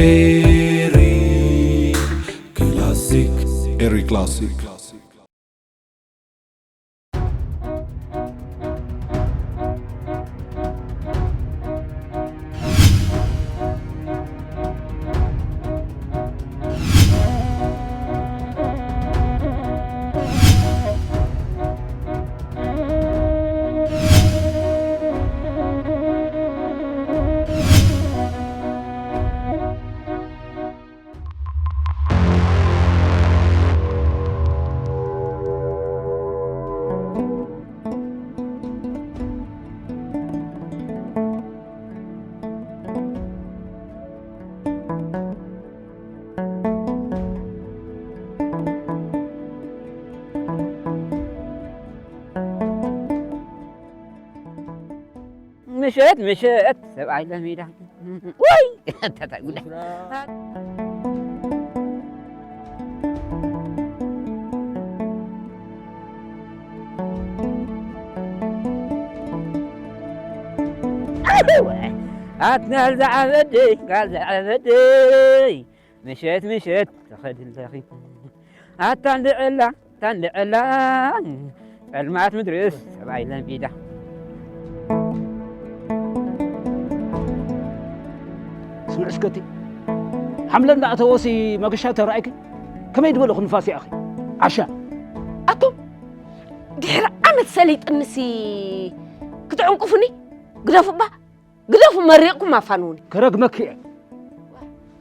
ኤሪ ክላሲክ፣ ኤሪ ክላሲክ። ምሸት ምሸት ሰብኣይ ለሚዳ። ወይ! እንታይ ጉዳይ? ኣትና ዛዕበደይ፣ ዛዕበደይ። ምሸት ምሸት ትኸዲ ኣለኺ ኣታ እንድዕላ፣ ኣታ እንድዕላ፣ ጸልማት ምድርስ ሰብኣይ ለሚዳ። ስምዒ እስከቲ፣ ሓምለ እንዳኣተወሲ መገሻ ተራእይኪ? ከመይ ዝበለ ንፋስ ኢኺ? ዓሻ። ኣቶም ድሕሪ ዓመት ሰሊጥንሲ ክትዕንቁፉኒ? ግደፉ እባ። ግደፉ፣ መሪቕኩም ኣፋንዉኒ። ክረግመኪ እየ።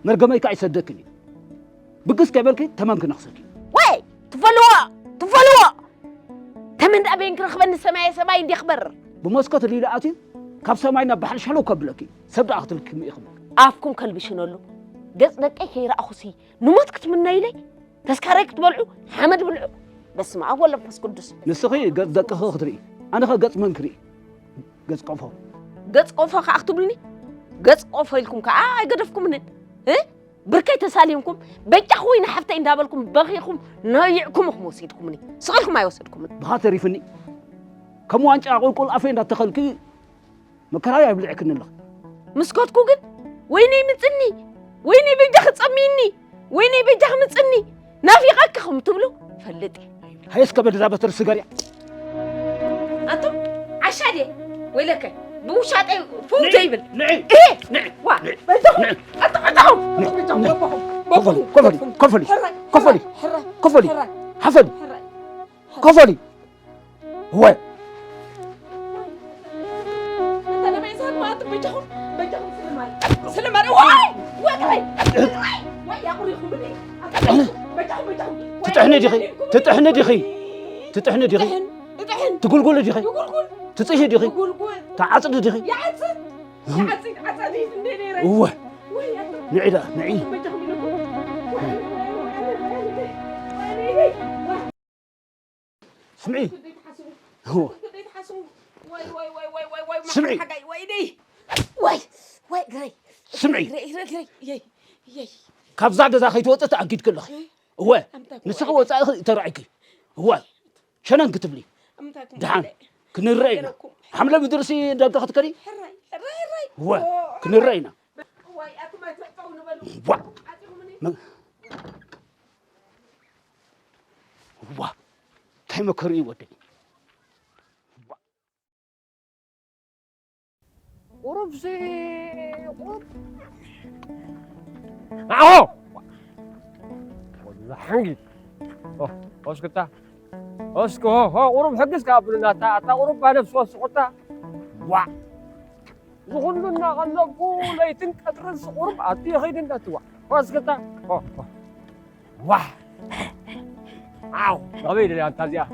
መርገመይ ከኣ ይሰደክን እዩ። ብግስ ከይበልኪ ተመን ክነኽሰኪ። ወይ ትፈልዎ፣ ትፈልዎ። ተመን ደኣ በይን ክረኽበኒ፣ ሰማየ ሰማይ እንዴ ክበርር። ብመስኮት ሊላ ኣትዩ ካብ ሰማይ ናብ ባሕሪ ሸለው ከብለኪ። ሰብ ደኣ ክትልክሚ ኢኹም። ኣፍኩም ከልብሽነሉ። ገጽ ደቀይ ከይረኣኹሲ ንሞት ክትምነዩለይ? ተስካረይ ክትበልዑ ሓመድ ብልዑ። በስመ ኣብ ወወልድ ወመንፈስ ቅዱስ። ንስኺ ገጽ ደቅኺ ክትርኢ፣ ኣነኸ ገጽ መን ክርኢ? ገጽ ቆፎ። ገጽ ቆፎ ከኣ ክትብሉኒ? ገጽ ቆፎ ኢልኩም ከኣ ኣይገደፍኩምንን። እ? ብርከይ ተሳሊምኩም፣ በጃኺ ወይኒ ሓፍተይ እንዳበልኩም በኺኹም ነይዕኩም ኢኹም ወሲድኩምኒ። ስቕ ኢልኩም ኣይወሰድኩምን። ብኻ ተሪፍኒ። ከም ዋንጫ ቁልቁል ኣፈይ እንዳተኸልኪ መከራይ ኣብሊዕክኒ ኣለኺ። ምስ ከድኩ ግን፣ "ወይነይ ምጽኒ፣ ወይነይ በጃኺ ጸምይኒ፣ ወይነይ በጃኺ ምጽኒ፣ ናፊቐኪ" ከም ትብሉ ፈልጥ እየ። ሃየ እስከ በድዛ በትሪ ስገርያ። ኣንቱም ዓሻ ድየ? ወይለከ፣ ብውሻጠይ ፍው ንዒ፣ ዘይብል። ንዒ፣ እህ! ንዒ፣ ዋ፣ ንዒ፣ በጃኹም፣ ንዒ። ኣንቱም በጃኹም፣ ንዒ፣ በጃኹም፣ ንዒ። በጃኹም፣ ኮፈሊ፣ በጃኹም። ኮፈሊ፣ ኮፈሊ፣ ሕራይ፣ ኮፈሊ፣ ሕራይ፣ ኮፈሊ፣ ሕራይ፣ ሓፈሊ፣ ሕራይ። ኮፈሊ። ወይ። ትጥሕኒ ዲኺ? ትጥሕኒ ዲኺ? ትጥሕኒ ዲኺ? ትጉልጉሊ ዲኺ? ትጽሂ ዲኺ? ትዓጽዲ ዲኺ? እወ። ንዒ ደኣ፣ ንዒ። ስምዒ። ክንደይ ትሓስቡ? እወ። ክንደይ ትሓስቡ? ወይ፣ ወይ፣ ወይ፣ ወይ፣ ወይ፣ ወይ፣ ስምዒ። መሓጋይ፣ ወይኒ። ወይ፣ ወይ፣ ግረይ። ስምዒ። ግረይ፣ ግረይ፣ ግረይ። የይ፣ የይ። ካብዛ ገዛ ከይትወጽእ ተኣጊድኪ ኣለኺ። የይ። እወ። ኣምታይ ንስኺ ክወጽእ? ወጻኢ ተራእይኪ። እወ። ሸነን ክትብሊ። ኣምታይ ክወጽእ? ደሓን። ክንረእ ኢና። ገረኩም። ሓምለ ምድርሲ ደገ ክትከዲ? ሕራይ፣ ሕራይ፣ ሕራይ። እወ። ኦ፣ ክንረእ ኢና። ዋይ፣ ኣቱም ኣይትሕጸቡ ንበሉ። ዋ። ዓጺኹምኒ። መ-፣ ዋ፣ እንታይ መከሩ እዩ ወደይ? ዋ። ቁሩብሲ፣ ቁሩብ። ኣሆ! ወዛ ሓንጊ። ኦ፣ ኦስክታ። ኦስክ፣ ሆ፣ ሆ፣ ቁሩብ ሕግስ ካብ ብሉና፣ ኣታ፣ ኣታ ቁሩብ ባነፍሲ ወስኹታ። ዋ። ዝኹሉ እናቐለብኩ ለይትን ቀትርን ስቑርብ ኣቲ ይኸይድ እንዳትዋ። ዋስክታ። ዋ። ዓው። ኣበይ ደልያ ኣንታ እዚኣ?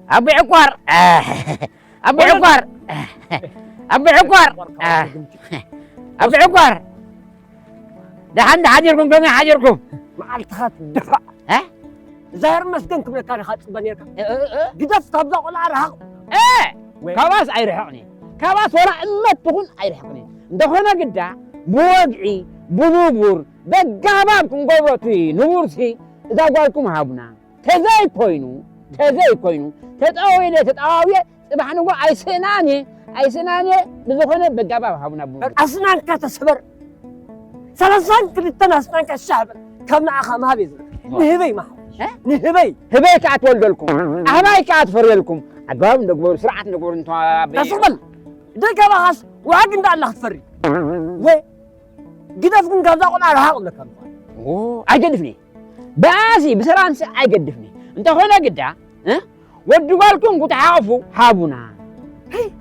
ኣቢ ዕቋር። ኣቢ ዕቋር። ኣቢ ዕቋር። ኣቢ ዕቋር። ደሓን ሓዲርኩም፣ ከመይ ሓዲርኩም? መዓልትኻ ትድፋእ። እ? ዛር መስገን ክብለካ ዲኻ ጽበ ኔርካ? እ፣ እ፣ እ። ግደፍ፣ ካብዛ ቆልዓ ርሓቕ። እ! ወይ። ካባስ ኣይርሕቕን እየ። ካባስ ወላ እመት ትኹን ኣይርሕቕን እየ። እንተኾነ ግዳ፣ ብወግዒ፣ ብንቡር፣ በጋባብ ክንገብሮ እቲ ንቡርሲ እዛ ጓልኩም ሃቡና። ተዘይ ኮይኑ፣ ተዘይ ኮይኑ፣ ተጠዋዊለ፣ ተጠዋውየ፣ ጽባሕ ንጎ ኣይስእናን እየ፣ ኣይስእናን እየ፣ ብዝኾነ በጋባብ ሃቡና ቡን። ኣስናንካ ተሰበር። ሰላሳን ክልተን ኣስናንካ ሻዕ በል። ካብ ንዓኻ ምሃብ እየ ዝብል። ዋ። ንህበይ ምሃብ። እ? ንህበይ። ህበይ ከኣ ትወልደልኩም። ኣህባይ ከኣ ትፈርየልኩም። ኣገባብ እንደግበሩ፣ ስርዓት እንደግበሩ እንተዋበየ። ተስቕ በል። ደይ ካባኻስ ዋግ እንዳ ኣላ ክትፈሪ። ወ-፣ ግደፍ ግን ካብዛ ቆልዓ ርሃቕ እብለካ ኣለኹ። ኦ፣ ኣይገድፍኒ። ብኣሲ ብሰላምሲ ኣይገድፍኒ። እንተኾነ ግዳ፣ እ? ወዲ ጓልኩም ክትሓቑፉ ሃቡና።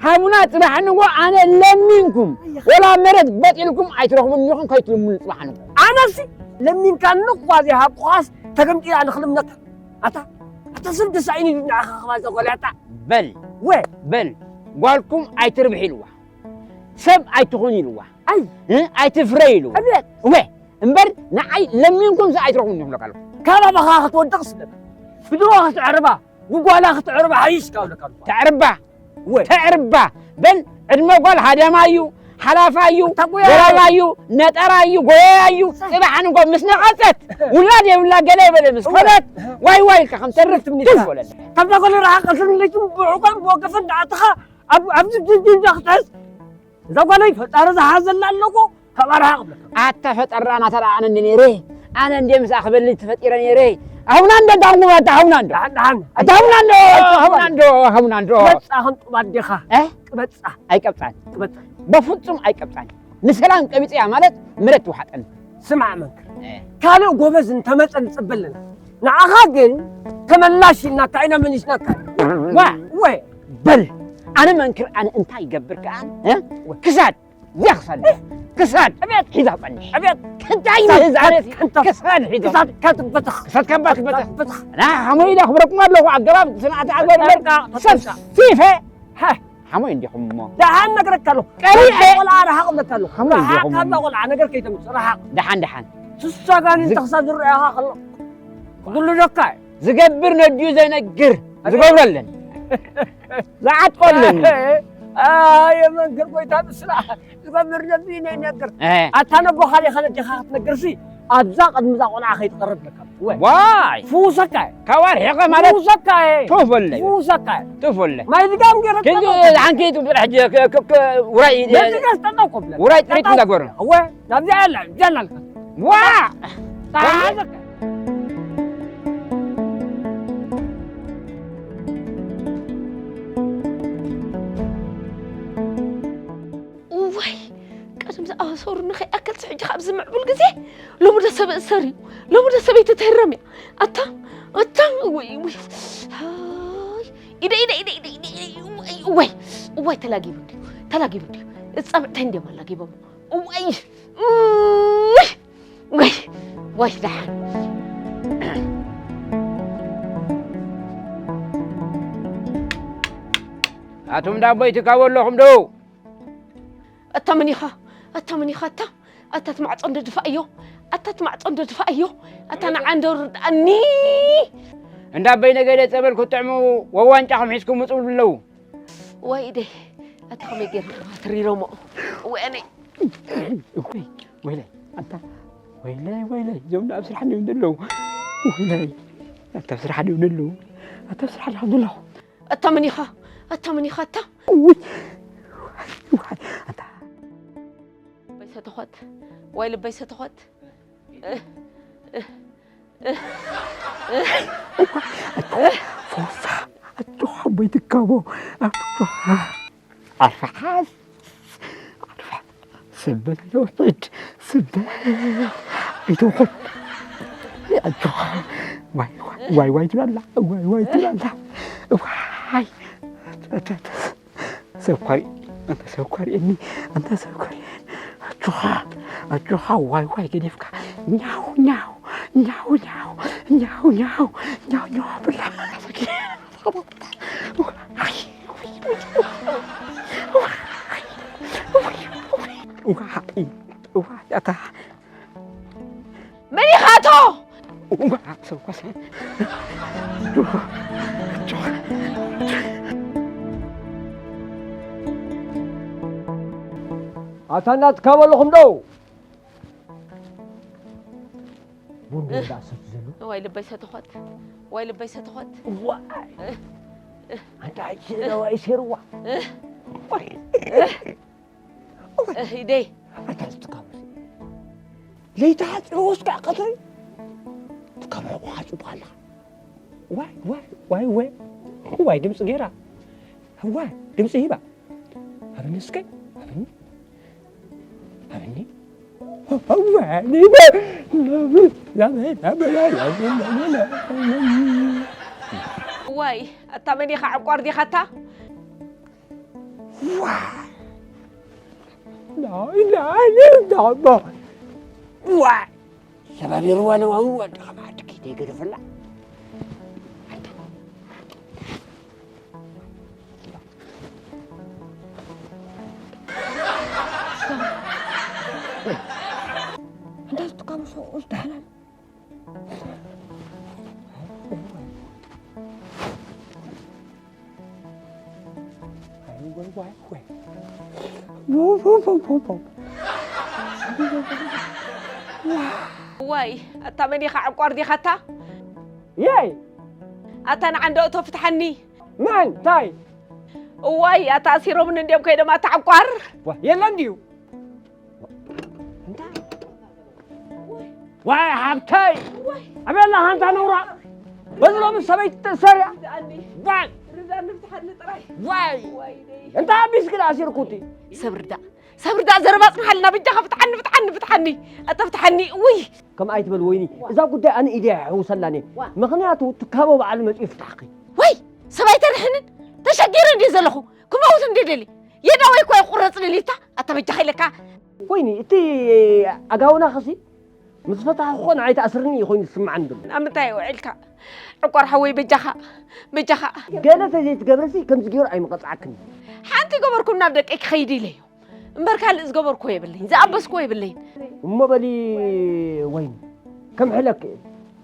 ሃቡና ጽባሕ ንጎ ኣነ ለሚንኩም። ወላ መሬት በጢልኩም ኣይትረኽቡን ኢኹም ከይትልምኑ ጽባሕ ንጎ። ኣነሲ ለሚንካ ንኳ ዘይሃብኩኻስ ተገምጢላ ንኽልምነካ። ኣታ፣ ኣታ ሰብ ደስ ኣይኒ ንዓኻ ከባዛ ጓል ኣታ። በል፣ ወ። በል፣ ጓልኩም ኣይትርብሒ ኢልዋ። ሰብ ኣይትኹን ኢልዋ። ኣይ። እ? ኣይትፍረ ኢልዋ። ኣቤት። ወ። እምበር ንዓይ ለሚንኩም ሲ ኣይትረኽቡን ኢኹም ለካ ኣለኹ። ካባባኻ ክትወድቕ ስደት። ብድሮ ክትዕርባ፣ ብጓላ ክትዕርባ ሓይሽ ካብ ለካ ኣለኹ። ተዕርባ። ወ። ተዕርባ። በል ዕድመ ጓል ሃደማ እዩ፣ ሓላፋ እዩ፣ ተጉያ። ጎራላ እዩ፣ ነጠራ እዩ፣ ጎየያ እዩ። ሳይ። ጽባሕ ንጎ ምስ ነቐጸት፣ ውላድ የብላ ገለ የበለ ምስ እወ። ኮነት፣ ዋይ ዋይ ኢልካ ከም ተርፍ ትምኒትካ። ትፍ ወለለ። ካብዛ ጓል ርሓቕ፣ እቶም ለይትን ብዕቋን ብወገፈን ደኣ ኣተኻ ኣብ፣ ኣብዚ ድንድንዳ ክትሕዝ። እዛ ጓለይ ፈጣሪ ዝሓዘላ ኣለዎ፣ ካብ ኣርሓቕ እብለካ። ኣታ ፈጠራ ናተራ ኣነ እንደ ነይረ፣ ኣነ እንደ ምስኣ ክበልጅ ተፈጢረ ነይረ። ኣሁና እንደ ዳንጉ ኣታ ኣሁና እንዶ። ደሓን፣ ደሓን። ኣታ ኣሁና እንዶ፣ ኣሁና እንዶ፣ ኣሁና እንዶ። ቅበጻ ክንጡብ ኣዴኻ። እ? ቅበጻ። ኣይቀብጻን። ቅበጻ። በፍጹም ኣይቀብጻን። ንሰላም ቀቢጽያ ማለት መሬት ትውሓጠን። ስማዕ መንክር። እ። ካልእ ጎበዝ እንተመጸ ንጽበ ኣለና። ንዓኻ ግን ተመላሽ ኢልናካ ኢና መሊስናካ። ዋ! ወ! በል፣ ኣነ መንክር ኣነ እንታይ ይገብር ከኣ? እ? ወ! ክሳድ፣ እዚኣ ክሳድ፣ ክሳድ ኣቤት! ሒዛ ጸኒሕ። ኣቤት! እንታይ ክሳድ ይህዝ ኣነ ከንታ-፣ ክሳድ ሒዛ። ክሳድ ከትበትኽ። ክሳድ ከባ ትበትኽ። ትበትኽ። ኣና ሓሞይ ኢለ ኣኽብረኩም ኣለኹ። ኣገባብ ስነ ኣተዓባቢ እምበር ተጠንቀቕ፣ ተጠንቀቕ። ሰፊፈ። ሃ! ሓሞይ እንዲኹም እሞ። ደሓን ነግረካ ኣለኹ። ቀሪዐ። ቆልዓ ረሓቕ እብለካ ኣለኹ። ሓሞይ ረሓቕ እንዲኹም ካብዛ እሞ። ቆልዓ ነገር ከይተምጽእ ረሓቕ። ደሓን፣ ደሓን። ስሳ ጋኒን ዝግ- ተኽሳ ዝረኣኻ ከሎ። ክጉልለካ እዩ። ዝገብር ነድዩ ዘይነግር። ኣቤት። ዝገብረለን። ዝዓጥቀለን። ኣየ መንክር ጎይታ ምስላ። ዝገብር ነድዩ ዘይነግር። እ። ኣታ ነቦኻ ዲኻ ነዴኻ ክትነግርሲ ኣብዛ ቅድሚ እዛ ቆልዓ ከይትቐርብ ለካ። ወ። ዋይ! ፍውሰካ እየ። ካብ ኣርሒቐ ማለት ፍውሰካ እየ። ትውፈለይ። ፍውሰካ እየ። ትውፈለይ። ማይ ድጋም ገይረ ክንዲ ትጠቀም። ሓንቲ ትውፈል ሕጂ ክ-፣ ክ-፣ ክ-፣ ውራይ፣ ነዚ ጋር ተጠቀም ብለካ። ውራይ ጥሪት እንዳገበሩ። እወ፣ ናብዚኣ ኣላ፣ እዚኣ ኣላ። ዋ! ተሓዘካ። እዋይ፣ ቀደም ዝኣሰሩኒ ከይኣክልሲ ሕጂ ካብዚ ምዕቡል ግዜ ሎሚ ዶ ሰብ እሰር እዩ? ሎሚ ዶ ሰበይቲ ትህረም እያ? ኣታ፣ ኣታ፣ እወይ፣ እወይ፣ ሃይ፣ ኢደ፣ ኢደ፣ ኢደ፣ ኢደ፣ ኢደ፣ ኢደ፣ እወይ፣ እወይ፣ እወይ፣ ተላጊቡ እንድዩ፣ ተላጊቡ እንድዩ። እጻብዕተይ እንድዮም ኣላጊቦም። እወይ፣ እወይ፣ ወይ፣ ወይ፣ ደሓን። ኣቱም ዳቦይ ትካቡ ኣለኹም ዶ? ኣታ መን ኢኻ? ኣታ መን ኢኻ? ኣታ፣ ኣታ እቲ ማዕጾ እንዶ ድፋእዮ። ኣታ እቲ ማዕጾ እንዶ ድፋእዮ። ኣታ ንዓ እንዶ ርድኣኒ። እንዳ ኣቦይ ነገደ ጸበል ክትጥዕሙ ወዋንጫኹም ሒዝኩም ምጹ ብለዉ። ወይ ኢደይ፣ ኣታ ከመይ ገይርና ትሪሮሞ? ወያነይ። ወይ፣ ወይለይ፣ ኣታ፣ ወይለይ፣ ወይለይ፣ እዞም ኣብ ስራሕ ድዮም ዘለዉ? ወይለይ፣ ኣታ ኣብ ስራሕ ድዮም ዘለዉ? ኣታ ኣብ ስራሕ ድዮም ዘለዉ? ኣታ መን ኢኻ? ኣታ መን ኢኻ ኣታ? ውይ፣ ውይ፣ ኣታ። ልበይ ሰተኾት፣ ወይ ልበይ ሰተኾት። ፎሳ፣ ኣጆኻ ኣቦይ ትካቦ፣ ኣጆኻ። ኣርፍሓስ፣ ኣርፍሓስ። ስበል ዶ ውሕድ፣ ስበል። ኣይትውሕድ። ኣጆኻ። ዋይ፣ ዋይ፣ ዋይ፣ ዋይ ትብል ኣላ፣ ዋይ፣ ዋይ ትብል ኣላ። ዋይ። ሰብኳሪ፣ ኣንታ ሰብኳሪ እኒ፣ ኣንታ ሰብኳሪ። ኣጆኻ፣ ኣጆኻ፣ ዋይ፣ ዋይ ገዲፍካ። ኛው፣ ኛው፣ ኛው፣ ኛው፣ ኛው፣ ኛው፣ ኛው፣ ኛው፣ ብላ። ዋይ፣ ዋይ፣ ኣታ። መን ኢኻ ኣቶ? እዋ፣ ሰብኳስ። ኣታ እናትካ በለኹም ዶ? ቡን ዶ እንዳሰት ዘሎ? ዋይ ልበይ ሰተኾት፣ ዋይ ልበይ ሰተኾት። ዋይ! ኣንታ ሕጂ ዋይ ሴርዋ። ኢደይ። ኣታ ዝትካቡ። ለይታ ሓፂሩ ወስካ ቀትሪ። ትካቡ ሓፂቡ ኣለኻ። ዋይ፣ ዋይ፣ ዋይ፣ ዋይ። ዋይ ድምፂ ገይራ። ዋይ ድምፂ ሂባ። ሃብኒ እስከ፣ ሃብኒ። ሃብኒ። ዋይ፣ ኣታ መን ኢኻ ዕቋር ዲኻ ኣታ? ዋይ! ላኢላሃ ኢለላህ። ዋይ! ሰባቢርዋ ነው ኣው ወዲ ከማድኪ ተይገደፈላ። እንዳዝትካቡ ሰው ዳህላል። ዋይ፣ ኣታ መን ኢኻ ዕቋር ዲኻ ኣታ? የይ! ኣታ ንዓንደእቶ ፍትሓኒ። መን? ታይ? እዋይ፣ ኣታ ኣሲሮምኒ እንድዮም ከይዶም ኣታ ዕቋር። ዋ፣ የለን ድዩ? እንታይ? ዋይ ሓብተይ! ኣበላ ሃንታ ነውራ! በዚ ሎሚ ሰበይቲ ትእሰር እያ! ርዳእኒ። ዋይ! ርዳእኒ ፍትሓኒ ጥራይ። ዋይ! ዋይ ደይ። እንታይ ኣቢስኪ ደኣ ኣሲርኩ እቲ? ሰብ ርዳእ፣ ሰብ ርዳእ ዘረባ ኣጽንሓልና በጃኻ ፍትሓኒ፣ ፍትሓኒ፣ ፍትሓኒ። ኣታ ፍትሓኒ፣ ውይ! ከምኡ ኣይትበል ወይኒ። እዛ ጉዳይ ኣነ ኢደይ ኣይሕውሰላን እየ። ዋ። ምኽንያቱ ትካቦ በዓሉ መጺኡ ይፍታሕኪ። ወይ! ሰብ ኣይተርሕንን? ተሸጊረ እንድየ ዘለኹ። ክመውት እንድየ ደልየ። የእዳወይ እኮ ይቁረጽ ልልታ። ኣታ በጃኻ ኢለካ። ወይኒ፣ እቲ ኣጋውናኽሲ ምስ ፈታሕኹ እኮ ንዓይ ተኣስርኒ እዩ ኮይኑ ዝስምዓኒ ዘሎ። ኣብ ምንታይ ውዒልካ? ዕቋር ሓወይ በጃኻ፣ በጃኻ። ገለ ተዘይትገብርሲ ከምዚ ገይሩ ኣይምቐጽዓክን። ሓንቲ ገበርኩም ናብ ደቀይ ክኸይድ ኢለዮ። እምበር ካልእ ዝገበርክዎ የብለይን፣ ዝኣበስክዎ የብለይን። እሞ በሊ ወይኒ፣ ከምሕለኪ እየ።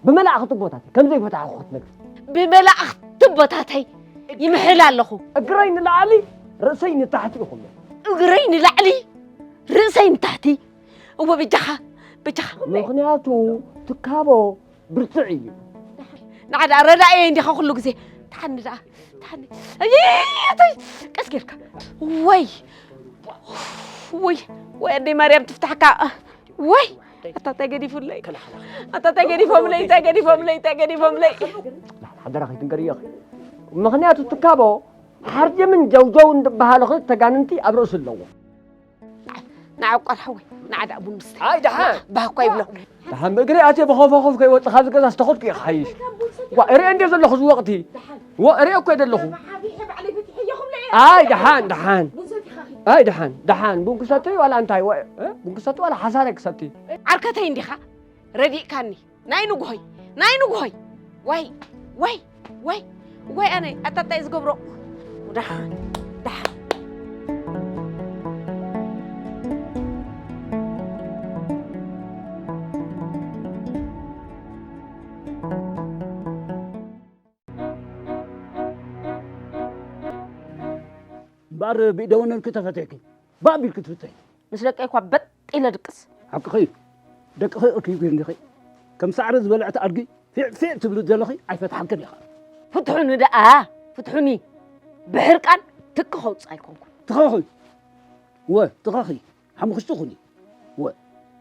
ብመላእኽቲ ቦታተይ ከም ዘይፈታሕኹ ክትነግሪ። ብመላእኽቲ ቦታተይ ይምሕል ኣለኹ። እግረይ ንላዕሊ ርእሰይ ንታሕቲ ኢኹም። እግረይ ንላዕሊ ርእሰይ ንታሕቲ። እወ በጃኻ፣ በጃኻ። ምኽንያቱ ትካቦ ብርቱዕ እዩ። ንዓ ደኣ ረዳእየይ እንዲኻ ኩሉ ግዜ። ተሓኒ ደኣ፣ ተሓኒ። ኣየየየተይ፣ ቀስ ጌርካ። ወይ፣ ወይ፣ ወይ ኣደይ ማርያም ትፍታሕካ። ወይ፣ ኣታ እንታይ ገዲፉለይ? ኣታ እንታይ ገዲፎምለይ? እንታይ ገዲፎምለይ? እንታይ ገዲፎምለይ? ሓደራ ከይትንገርዮ። ምኽንያቱ ትካቦ ሓርጀምን ጀውጀውን ዝበሃሉ ክልተ ኣጋንንቲ ኣብ ርእሱ ኣለዎ። ንዓ ዕቋር ሓወይ፣ ንዓ ደኣ ቡን ምስታይ። ኣይ፣ ደሓን። ባህ እኳ ይብሎ። ደሓን ብእግሪ ኣትየ ብኾፍ ኾፍ ከይወፅእ ካብዚ ገዛ ዝተኸድኩ እየ ክሓይሽ። ዋ፣ እሪኦ እንድየ ዘለኹ እዚ ወቕቲ። ዎ፣ እሪኦ እኮ እየ ዘለኹ። ኣይ፣ ደሓን፣ ደሓን። ኣይ፣ ደሓን፣ ደሓን። ቡን ክሰቲ ዋላ እንታይ? ወ-፣ እ? ቡን ክሰቲ ዋላ ሓሳረ ክሰቲ? ዓርከተይ እንዲኻ ረዲእካኒ። ናይ ንጉሆይ፣ ናይ ንጉሆይ። ዋይ፣ ዋይ፣ ዋይ፣ ዋይ ኣነይ፣ ኣታ እንታይ ዝገብሮ? ደሓን፣ ደሓን። እምበኣር ብኢደ ወነንኪ ተፈትየኪ፣ ብኣቢልኪ ትፍተይ። ምስ ደቀይ እኳ በጥ ኢለ ድቅስ። ሓቅኺ እዩ። ደቅኺ እርኪብኪ እንዲኺ። ከም ሳዕሪ ዝበልዐት ኣድጊ ፊዕ ፊዕ ትብሊ ዘለኺ ኣይፈትሓክን ኢኻ። ፍትሑኒ ደኣ፣ ፍትሑኒ። ብሕርቃን ትኪ ከውፅእ ኣይኮንኩን። ትኸኺ። ወ፣ ትኸኺ። ሓሙኽሽቲ ኩኒ። ወ፣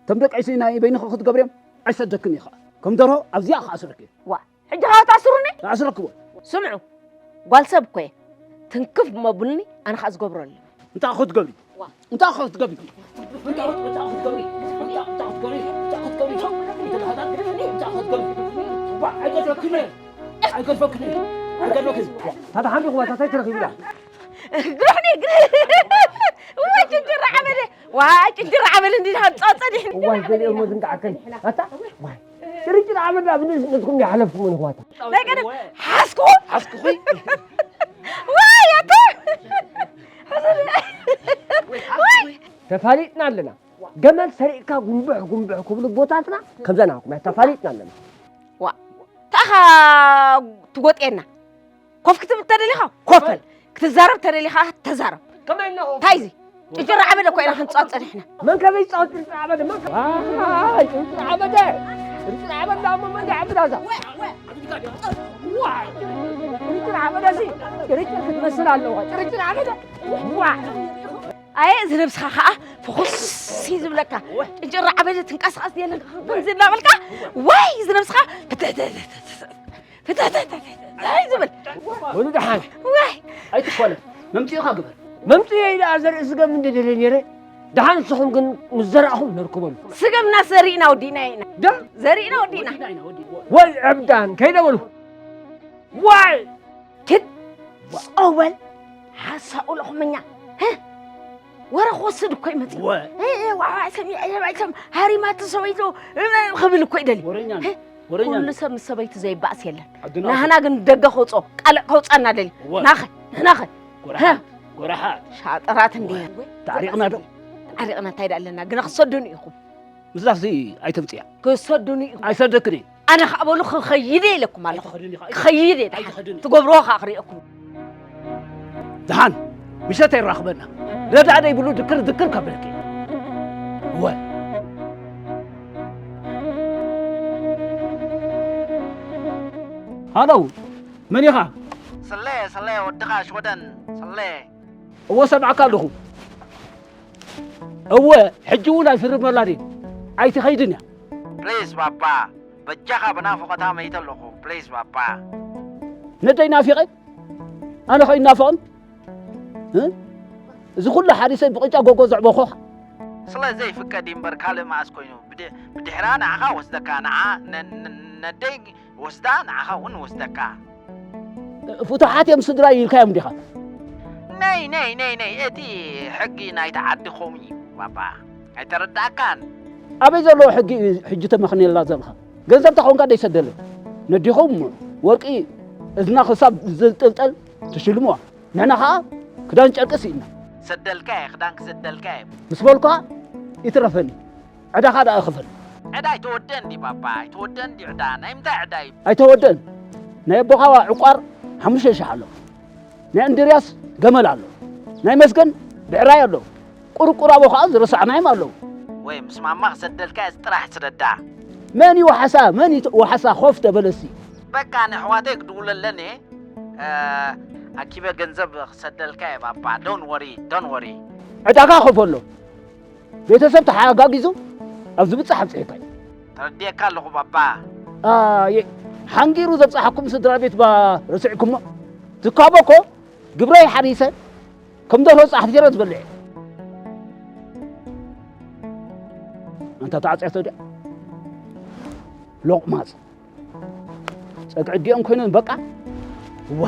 እቶም ደቀይሲ ናይ በይንኺ ክትገብርዮም ኣይሰደክን ኢኻ። ከም ደርሆ ኣብዚኣ ክኣስረኪ። ዋ፣ ሕጂ ኸዓ ትኣስሩኒ? ኣስረክቦ። ስምዑ፣ ጓል ሰብ እኮ እየ። ትንክፍ እሞ ብሉኒ፣ ኣነ ኸዓ ዝገብሮ ኣለኒ። እንታይ ክትገብሪ? ዋ። እንታይ ክትገብሪ? እንታይ፣ እንታይ ክትገብሪ? እንታይ፣ እንታይ ክትገብሪ? እንታይ ክትገብሪ? እንታይ ክትገብሪ? ዋ፣ ኣይገድፈክን እየ። ኣይገድፈክን እየ። ኣይገድፈክን። ታታ ሓንቢኹ፣ ታታ ኣይትረኺብላ። ግርሕኒ፣ ግርሕ-፣ ዋይ፣ ጭንጭር ዓመለ። ዋይ፣ ጭንጭር ዓመለ፣ እንዲና ጸጸ ዲሕን። ዋይ፣ ገሊኦም ዝንቃዓከን። ኣታ፣ ዋይ። ጭርጭር ዓመል ኣብ ንእስነትኩም ይሓለፍኩም ንኽዋታ። ናይ ቀደም ሓስኩ። ሓስኩኺ። ዋይ፣ ኣታ። ዋይ። ተፋሊጥና ኣለና። ገመል ሰሪቕካ ጉንብሕ ጉንብሕ ክብሉ ቦታትና ከምዛ ናኹም እያ። ተፋሊጥና ኣለና። ዋ፣ ታኻ ትጎጥየና። ኮፍ ክትብል ተደሊኻ ኮፍ በል። ክትዛረብ ተደሊኻ ተዛረብ። ከመይ ኣለኹም? እንታይ እዚ? ጭጭር ዓበደ እኮ ኢና ክንጻወት ጸኒሕና። መን ከመይ ይጻወት ጭርጭር ዓበደ? መን ከ-፣ ኣይ፣ ጭርጭር ዓበደ! ጭርጭር ዓበዳ እሞ መን ይዓብዳ እዛ? ዋ! ጭርጭር ዓበዳ ሲ ጭርጭር ክትመስል ኣለዋ። ጭርጭር ዓበዳ። ዋ! ኣየ እዚ ነብስኻ ኸኣ ፍኹስ እዩ ዝብለካ። ጭንጭራ ዓበደ ትንቀሳቐስ የለን ከምዚ እናበልካ። ዋይ እዚ ነብስኻ ፍትሕትሕትሕትሕ ፍትሕትሕትሕትሕ ዝብል። ወሉ ደሓን ዋይ ኣይትኮነ። መምጽኢኻ ግበር። መምጽኢ ኢለ ዘርኢ ስገም እንደ ደለ ነይረ። ደሓን ንስኹም ግን ምስ ዘራእኹም ነርክበሉ። ስገምና ዘሪእና ወዲእና ኢና። ደ ዘሪእና ወዲእና። ወይ ዕብዳን ከይደ በሉ። ዋይ ኪድ ጸወል ሓሳኡ ለኹምኛ። ወረ ክወስድ እኮ ይመጽእ። ወ- እ፣ እ፣ ዋዕዋዕ ሰሚዐ፣ ዋዕዋዕ ሰም-፣ ሃሪማቲ ሰበይቱ፣ እ፣ ክብል እኮ ይደሊ። ወረኛ ነው። እ፣ ወረኛ ኩሉ ነው። ሰብ ምስ ሰበይቱ ዘይባእስ የለን። ዓድና ናህና ግን ደገ ከውፅኦ፣ ቃለዕ ከውፅኣና ደሊ። ወ- ናኸ፣ ናኸ። ጎራሓት፣ ጎራሓት። ሻጥራት እንዲ። ታሪኽና ዶ? ታሪኽና እንታይ ደኣ ኣለና? ግና ክሰዱን ኢኹም። ምስላፍሲ ኣይተምፅያ። ክሰዱኒ ኢኹም። ኣይሰደክን እየ። ኣነ ኸዓ በሉ ክኸይድ እየ ኢለኩም ኣለኹ። ኣይትኸድን ኢኻ። ክኸይድ እየ ደሓን። ኣይትኸድን። ትገብርዎ ኸዓ ክርእየኩም። ደሓን ምሸት ኣይራኽበና። ረዳእ ደይብሉ ድክር ድክር ከብለኪ። እወ። ሃሎ፣ መን ኢኻ? ስለ፣ ስለ፣ ወድኻ ሽወደን፣ ስለ። እወ፣ ሰምዓካ ኣለኹ። እወ፣ ሕጂ እውን ኣይፍርመላን እየ። ኣይትኸይድን እያ። ፕሊዝ ባባ፣ በጃኻ ብናፍቖታ መይተ ኣለኹ። ፕሊዝ ባባ። ነደይ ናፊቐ? ኣነ ኸይናፍቕን? እ? እዚ ኩሉ ሓሪሰይ ብቕጫ ጎጎ ዘዕበኹ። ስለ ዘይፍቀድ እምበር ካልእ መኣስ ኮይኑ? ብድ-፣ ብድሕራ ንዓኻ ወስደካ፣ ንዓ-፣ ነ-፣ ነ-፣ ነደይ ወስዳ ንዓኻ እውን ወስደካ። ፍቱሓት እዮም ስድራይ ኢልካዮም ዲኻ? ነይ፣ ነይ፣ ነይ፣ ነይ፣ እቲ ሕጊ ናይቲ ዓዲ ከምኡ እዩ ባባ። ኣይተረዳእካን? ኣበይ ዘለዎ ሕጊ እዩ ሕጂ ተመኽንየላ ዘለኻ? ገንዘብ ተኾንካ ደይሰደለ። ነዲኹም ወርቂ እዝና ክሳብ ዝጥልጠል ትሽልምዋ። ንሕና ኸዓ ክዳን ጨርቂ ስኢና። ሰደልካ እየ፣ ክዳን ክሰደልካ እየ። ምስ በልኳ ይትረፈኒ። ዕዳኻ ደኣ ክፈል። ዕዳ ኣይተወደን ድዩ ባባ? ኣይተወደን ድዩ ዕዳ? ናይ ምንታይ ዕዳ እዩ? ኣይተወደን። ናይ ኣቦኻ ዕቋር ሓሙሽተ ሽሕ ኣሎ። ናይ እንድርያስ ገመል ኣሎ። ናይ መስገን ብዕራይ ኣሎ። ቁርቁር ኣቦ ኸዓ ዝረሳዕናዮም ኣለዉ። ወይ ምስ ማማ ክሰደልካ እየ ጥራሕ ስደዳ። መን እዩ ዋሓሳ? መን እዩ ዋሓሳ? ኮፍ ተበለሲ። በቃ ንኣሕዋተይ ክድውለለን እየ። እ፣ ኣኪበ ገንዘብ ክሰደልካ እየ ባባ። ዶን ወሪ፣ ዶን ወሪ። ዕዳኻ ኮፍ ኣሎ። ቤተሰብ ተሓጋጊዙ ኣብ ዝብጻሕ ኣብጺሕካ እዩ። ተረዲኤካ ኣለኹ ባባ። ኣየ፣ ሓንጊሩ ዘብጻሓኩም ስድራ ቤት ባ ረሲዕኩሞ። ትካቦ እኮ ግብረይ ሓሪሰ ከም ደርሆ ጻሕቲረ ዝበልዕ። ኣንታ ተዓጽያቶ ድያ? ሎቕማጽ። ጸግዒ ዲኦም ኮይኖም በቃ። ዋ።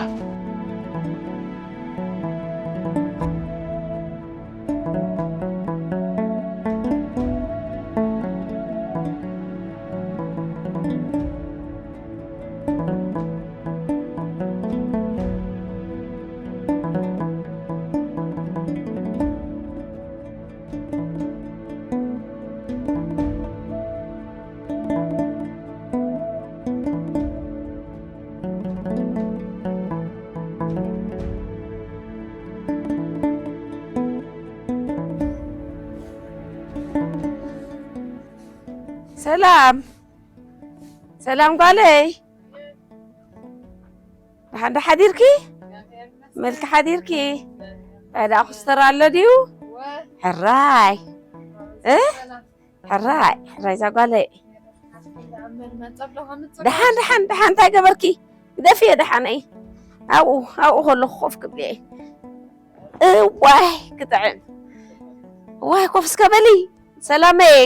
ሰላም፣ ሰላም ጓለይ። ደሓን ዶ ሓዲርኪ? መልኪ ሓዲርኪ? እንታይ ደኣ ኩስተር ኣሎ ድዩ? ሕራይ። እ? ሕራይ፣ ሕራይ እዛ ጓለይ። ደሓን፣ ደሓን፣ ደሓን፣ እንታይ ገበርኪ? ግደፍዮ ደሓነይ። ኣብኡ፣ ኣብኡ ከለኹ ኮፍ ክብል እየ። እዋይ፣ ክጥዕም። እዋይ፣ ኮፍ እስከ በሊ። ሰላመይ።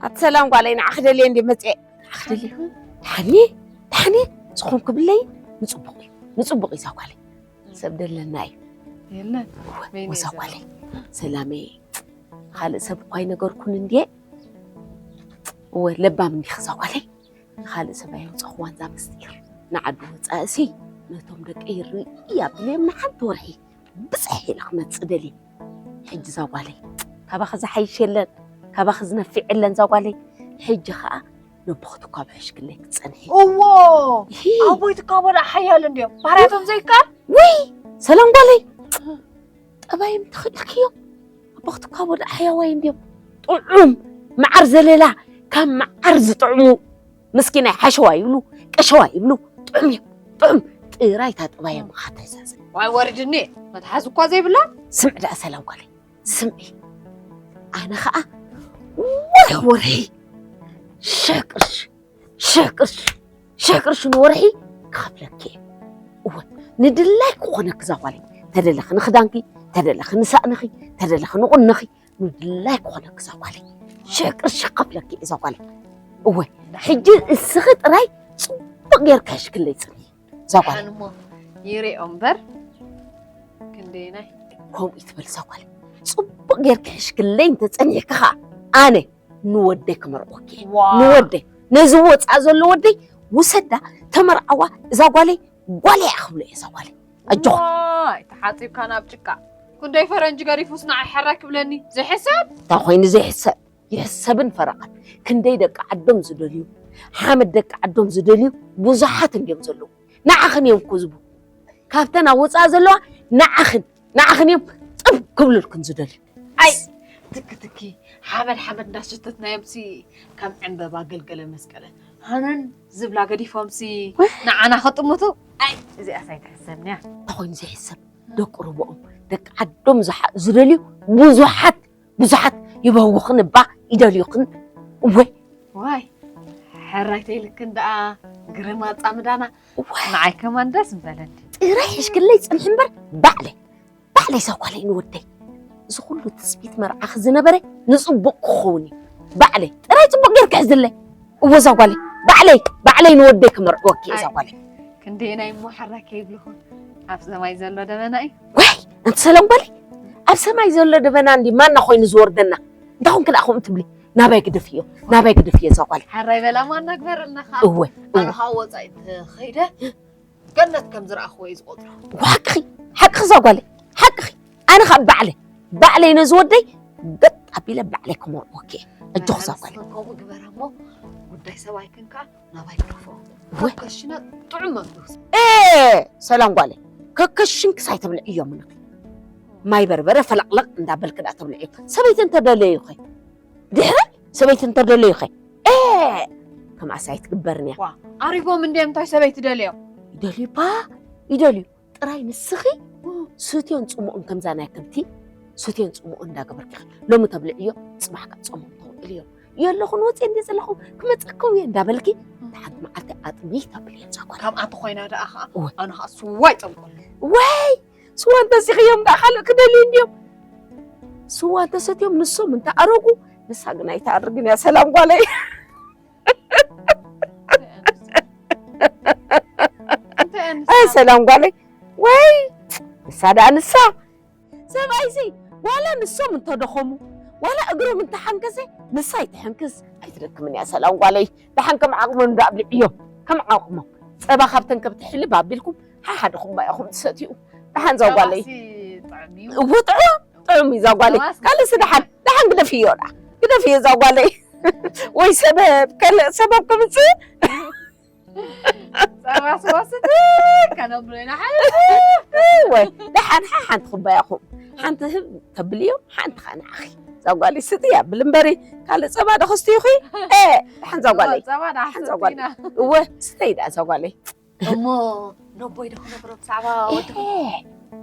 ኣቲ ሰላም ጓለይ፣ ንዓኺ ደልየ እንድየ መፅየ። ንዓኺ ደልየ። ደሓን እየ፣ ደሓን እየ። ዝኾን ክብለይ ንፅቡቕ እዩ፣ ንፅቡቕ እዩ እዛ ጓለይ። ሰብ ደለና እዩ። የለን። እወ፣ በይነይ ወዛ ዘሎ። ጓለይ። ሰላመይ። ካልእ ሰብ እኳ ኣይነገርኩን እንድየ። እወ፣ ለባም እንዲኺ እዛ ጓለይ። ንኻልእ ሰብ ኣየውፀኽዋን እዛ ምስጢር። ንዓዲ ወፃእሲ ነቶም ደቀይ ርኢ ኣብለዮም ንሓንቲ ወርሒ ብፅሕ ኢለ ክመፅእ ደልየ። ሕጂ እዛ ጓለይ ካባኺ ዝሓይሽ የለን፣ ካባኺ ዝነፍዕ የለን እዛ ጓለይ። ሕጂ ኸዓ ነቦኺ ትኳቦ ሕሽክለይ ክትፀንሒ። እዎ፣ ሂ። ኣቦይ ትኳቦ ደኣ ሓያል እንድዮም። ባህርያቶም ዘይከኣል። ውይ፣ ሰላም ጓለይ። ጠባዮም ተኽኢልክዮም። ኣቦኺ ትኳቦ ደኣ ሓያዋይ እንድዮም። ጥዑም፣ መዓር ዘለላ፣ ከም መዓር ዝጥዕሙ ምስኪናይ ሓሸዋ ይብሉ፣ ቀሸዋ ይብሉ፣ ጥዑም እዮም፣ ጥዑም። ጥራይ እታ ጥባዮም ኸዓ ትሕዘዝ። ዋይ ወሪድኒ፣ መትሓዚ እኳ ዘይብላ። ስምዒ ደኣ ሰላም ጓለይ፣ ስምዒ። ኣነ ኸዓ ወርሒ ወርሒ ሽሕ ቅርሺ፣ ሽሕ ቅርሺ፣ ሽሕ ቅርሺ ንወርሒ ክኸፍለኪ እየ። እወ፣ ንድላይ ክኾነኪ እዛ ጓለይ። ተደለኺ ንኽዳንኪ፣ ተደለኺ ንሳእንኺ፣ ተደለኺ ንቑንኺ፣ ንድላይ ክኾነኪ እዛ ጓለይ። ሽሕ ቅርሺ ክኸፍለኪ እየ እዛ ጓለይ። እወ፣ ሕጂ እስኺ ጥራይ ጽቡቕ ጌርኪ ሕሽክለይ ጽንሒ እዛ ጓለይ። ደሓን እሞ ይሪኦ እምበር ክንደየናይ? ከምኡ ይትበል እዛ ጓለይ። ጽቡቕ ጌርኪ ሕሽክለይ እንተጸኒሕኪ ኸኣ ኣነ ንወደይ ክመርዖኪ እየ። ዋው። ንወደይ፣ ነዚ ወጻእ ዘሎ ወደይ ውሰዳ፣ ተመርዓዋ፣ እዛ ጓለይ ጓለይ እያ ክብሎ እየ እዛ ጓለይ። ኣጆኻ። ዋይ፣ ተሓጺብካ ናብ ጭቃ። ክንደይ ፈረንጂ ገዲፉስ ንዓይ ሕራይ ክብለኒ? ዘይሕሰብ? እንታይ ኮይኑ ዘይሕሰብ? ይሕሰብን ፈረቓን። ክንደይ ደቂ ዓዶም ዝደልዩ፣ ሓመድ ደቂ ዓዶም ዝደልዩ ብዙሓት እንድዮም ዘለዉ። ንዓኽን እዮም እኮ ዝቡ። ካብተን ኣብ ወጻኢ ዘለዋ ንዓኽን፣ ንዓኽን እዮም ጥብ ክብሉልክን ዝደልዩ። ኣይ፣ ትኪ ትኪ፣ ሓመድ ሓመድ እንዳሸተትናዮምሲ ከም ዕምበባ ገልገለ መስቀለ ሃነን ዝብላ ገዲፎምሲ ወይ። ንዓና ከጥምቱ። ኣይ፣ እዚኣስ ኣይትሕሰብንያ። እንታይ ኮይኑ ዘይሕሰብ? ደቂ ሩብኦም፣ ደቂ ዓዶም ዝሓ-፣ ዝደልዩ ብዙሓት፣ ብዙሓት ይበህጉኽን እባ ይደልዩኽን። እወ። ዋይ፣ ሕራይ ተይልክን ደኣ ግርማ ጻምዳና። እወ። ንዓይ ከማን ደስ ምበለኒ። ጥራይ ሕሽክለይ ጽንሒ እምበር ባዕለይ፣ ባዕለይ እዛ ጓለይ ንወደይ። እዚ ኩሉ ትጽቢት መርዓኺ ዝነበረ ንጽቡቕ ክኸውን እዩ። ባዕለይ፣ ጥራይ ጽቡቕ ጌርኪ ሕዝለይ። እወ እዛ ጓለይ፣ ባዕለይ፣ ባዕለይ ንወደይ ክመርዕወኪ እየ እዛ ኣይ። ጓለይ። ክንደየናይ እሞ ሕራይ ከይብልኹን ኣብ ሰማይ ዘሎ ደበና እዩ። ወይ፣ ኣንቲ ሰላም ጓለይ፣ ኣብ ሰማይ ዘሎ ደበና እንዲ ማና ኮይኑ ዝወርደና? እንታይ ኮንኪ ደኣ ከምኡ ትብሊ? ናባይ ግደፍዮ፣ ናባይ ግደፍዮ እዛ ጓለይ። ሕራይ በላ ማና ግበረልና ኸዓ። እወ፣ ኣነ እወ። ኸዓ ወጻኢ እንተኸይደ ገነት ከም ዝረኣኽዎ እየ ዝቖጽሮ። ሓቅኺ፣ ሓቅኺ እዛ ጓለይ፣ ሓቅኺ። ኣነ ኸዓ ባዕለይ፣ ባዕለይ ነዚ ወደይ ገጥ ኣቢለ ባዕለይ ክመርዖ እየ። ኣጆኺ እዛ ጓለይ። ከምኡ ግበራ እሞ ጉዳይ ሰብኣይክን ከኣ ናባይ ግደፎ። እወ። ከከሽና ጥዑም መግቢ። ኤ፣ ሰላም ጓለይ፣ ከከሽንክስ ኣይተብልዕዮ ምንኺ። ማይ በርበረ ፈለቕለቕ እንዳበልኪ ደኣ ተብልዕዮ። ሰበይቲ እንተደለዩኺ፣ ድሕሪ ሰበይቲ እንተደለዩኺ፣ ኤ፣ ከምኣስ ኣይትግበርን እያ። ዋ፣ ኣሪጎም እንድዮም እንታይ ሰበይቲ ደልዮም? ይደልዩባ፣ ይደልዩ። ጥራይ ንስኺ ስትዮን ጽምኦን ከምዛ ናይ ከብቲ፣ ስትዮን ጽምኦን እንዳገበርኪ ኢኺ። ሎሚ ተብልዕዮ፣ ጽባሕ ካብ ጾሞም ተውዕልዮ። የለኹን ወጽየ እንድየ ዘለኹ፣ ክመጸኩም እየ እንዳበልኪ፣ እታ ሓንቲ መዓልቲ ኣጥሚ ተብልዮ እዛ ጓል። ከምኣ እንተኾይና ደኣ ኸኣ፣ እወ። ኣነ ኸኣ ስዋ ይጸምቀሉ። ወይ! ስዋ እንተሲኽዮም ደኣ ካልእ ክደልዩ እንድዮም። ስዋ እንተሰትዮም ንሶም እንተኣረጉ፣ ንሳ ግን ኣይትኣርግን እያ፣ ሰላም ጓለይ። እንታይ ኣንሳ? ኣይ፣ ሰላም ጓለይ። ወይ፣ ንሳ ደኣ ንሳ። ሰብኣይሲ፣ ዋላ ንሶም እንተደኸሙ፣ ዋላ እግሮም እንተሓንከሰ፣ ንሳ ኣይትሕንክስ፣ ኣይትደክምን እያ፣ ሰላም ጓለይ። ደሓን ከም ዓቕሞም ደኣ ኣብልዕዮም፣ ከም ዓቕሞም። ጸባ ካብተን ከብቲ ሕልብ ኣቢልኩም፣ ሓሓድኹም ኢኹም ትሰትዩ። ደሓን እዛ ጓለይ። ጸባሲ ጥዑም እዩ። እዎ፣ ጥዑም፣ ጥዑም እዩ እዛ ጓለይ። ጸባስ ካልእሲ ደሓን፣ ደሓን ግደፍዮ ደኣ። ግደፍዮ እዛ ጓለይ። ወይ ሰበብ፣ ካልእ ሰበብ ከምጽእ። ጸባስ ወስድ ከነብሎ ኢና ሓቢብና። ወይ፣ ደሓን ሓ-፣ ሓንቲ ኩባያ ኹም። ሓንቲ ህብ ተብልዮ፣ ሓንቲ ኸኣ ንዓኺ። እዛ ጓለይ ስጥያ ብል እምበሪ፣ ካልእ ጸባ ዶ ክስትዩኺ? ኤ፣ ደሓን እዛ ጓለይ። ጸባ ደሓን ደሓን እዛ ጓለይ። ሰቲና። እወ፣ ስተይ ደኣ እዛ ጓለይ። እሞ ነቦይ ዶ ክነግሮ ብዛዕባ ወዲ? ኤ፣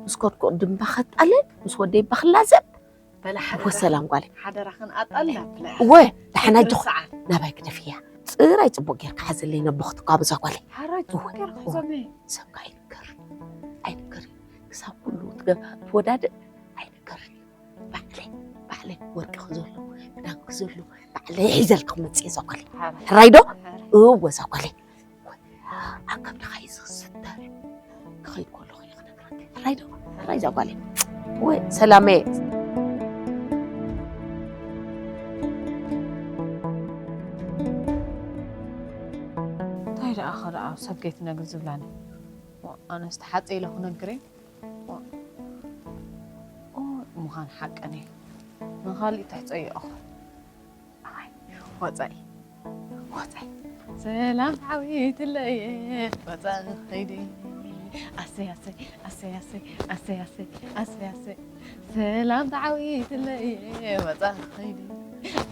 ምስ ከድኩ ቅድም እባ ከጣልል፣ ምስ ወደይ እባ ክላዘብ። በላ እወ ሓደራ። ሰላም ጓለይ። ሓደራኽን ኣጣልላ ብላ። እወ፣ ደሓን ኣጆኹ። ክትርስዓ። ናባይ ግደፍያ። ጥራይ ጽቡቕ ጌርካ ሓዘለይ ነቦኽቲ እኳ ብዛ ጓለይ። ሓራይ ጽቡቕ እወ፣ ጌርካ እወ። ሓዘለይ። ሰብ ከኣ ኣይንገር። ኣይንገር። ክሳብ ኩሉ ትገ-፣ ትወዳድእ ኣይንገር። ባዕለይ፣ ባዕለይ ወርቅኺ ዘሎ፣ ክዳንኪ ዘሎ፣ ባዕለይ ሒዘልኪ ክመጽእ እየ እዛ ጓለይ። ሓራይ። ሕራይ ዶ? ሓራይ። እወ እዛ ጓለይ። ኣብ ከብድኻ እዩ ዝስንተር። ክኸይድ ከለኹ እየ ክነግረካ። ሕራይ ዶ? ሕራይ እዛ ጓለይ። ወይ ሰላመይ። እንታይ ደኣ ኸ ደኣ ሰብ ከይትነግር ዝብላኒ? ዋ፣ ኣነስ ተሓፀ ኢለ ክነግር እየ። ዋ። ኦ፣ ምዃን ሓቀን እየ። ንኻሊእ ተሕፀዮ እኹ። ኣይ፣ ወፃኢ፣ ወፃኢ። ሰላም ዓዊትለየ፣ ወፃኢ ኸይደ። ኣሰይ፣ ኣሰይ፣ ኣሰይ፣ ኣሰይ፣ ኣሰይ፣ ኣሰይ፣ ኣሰይ፣ ኣሰይ። ሰላም ተዓዊትለየ፣ ወፃኢ ኸይደ።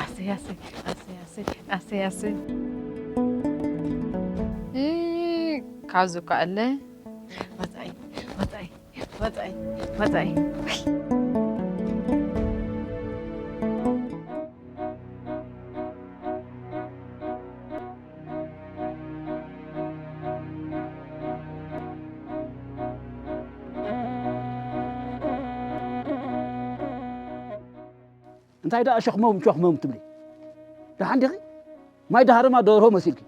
ኣሰይ ኣሰይ ኣሰይ ኣሰይ ኣሰይ ኣሰይ። እ፣ ካብዚ እኳ ኣለ። ወጻኢ ወጻኢ ወጻኢ ወጻኢ። እንታይ ደኣ ሸኽሞም ሸኽሞም ትብሊ? ደሓን ዲኺ? ማይ ዳሃረማ ደርሆ መሲልኪ።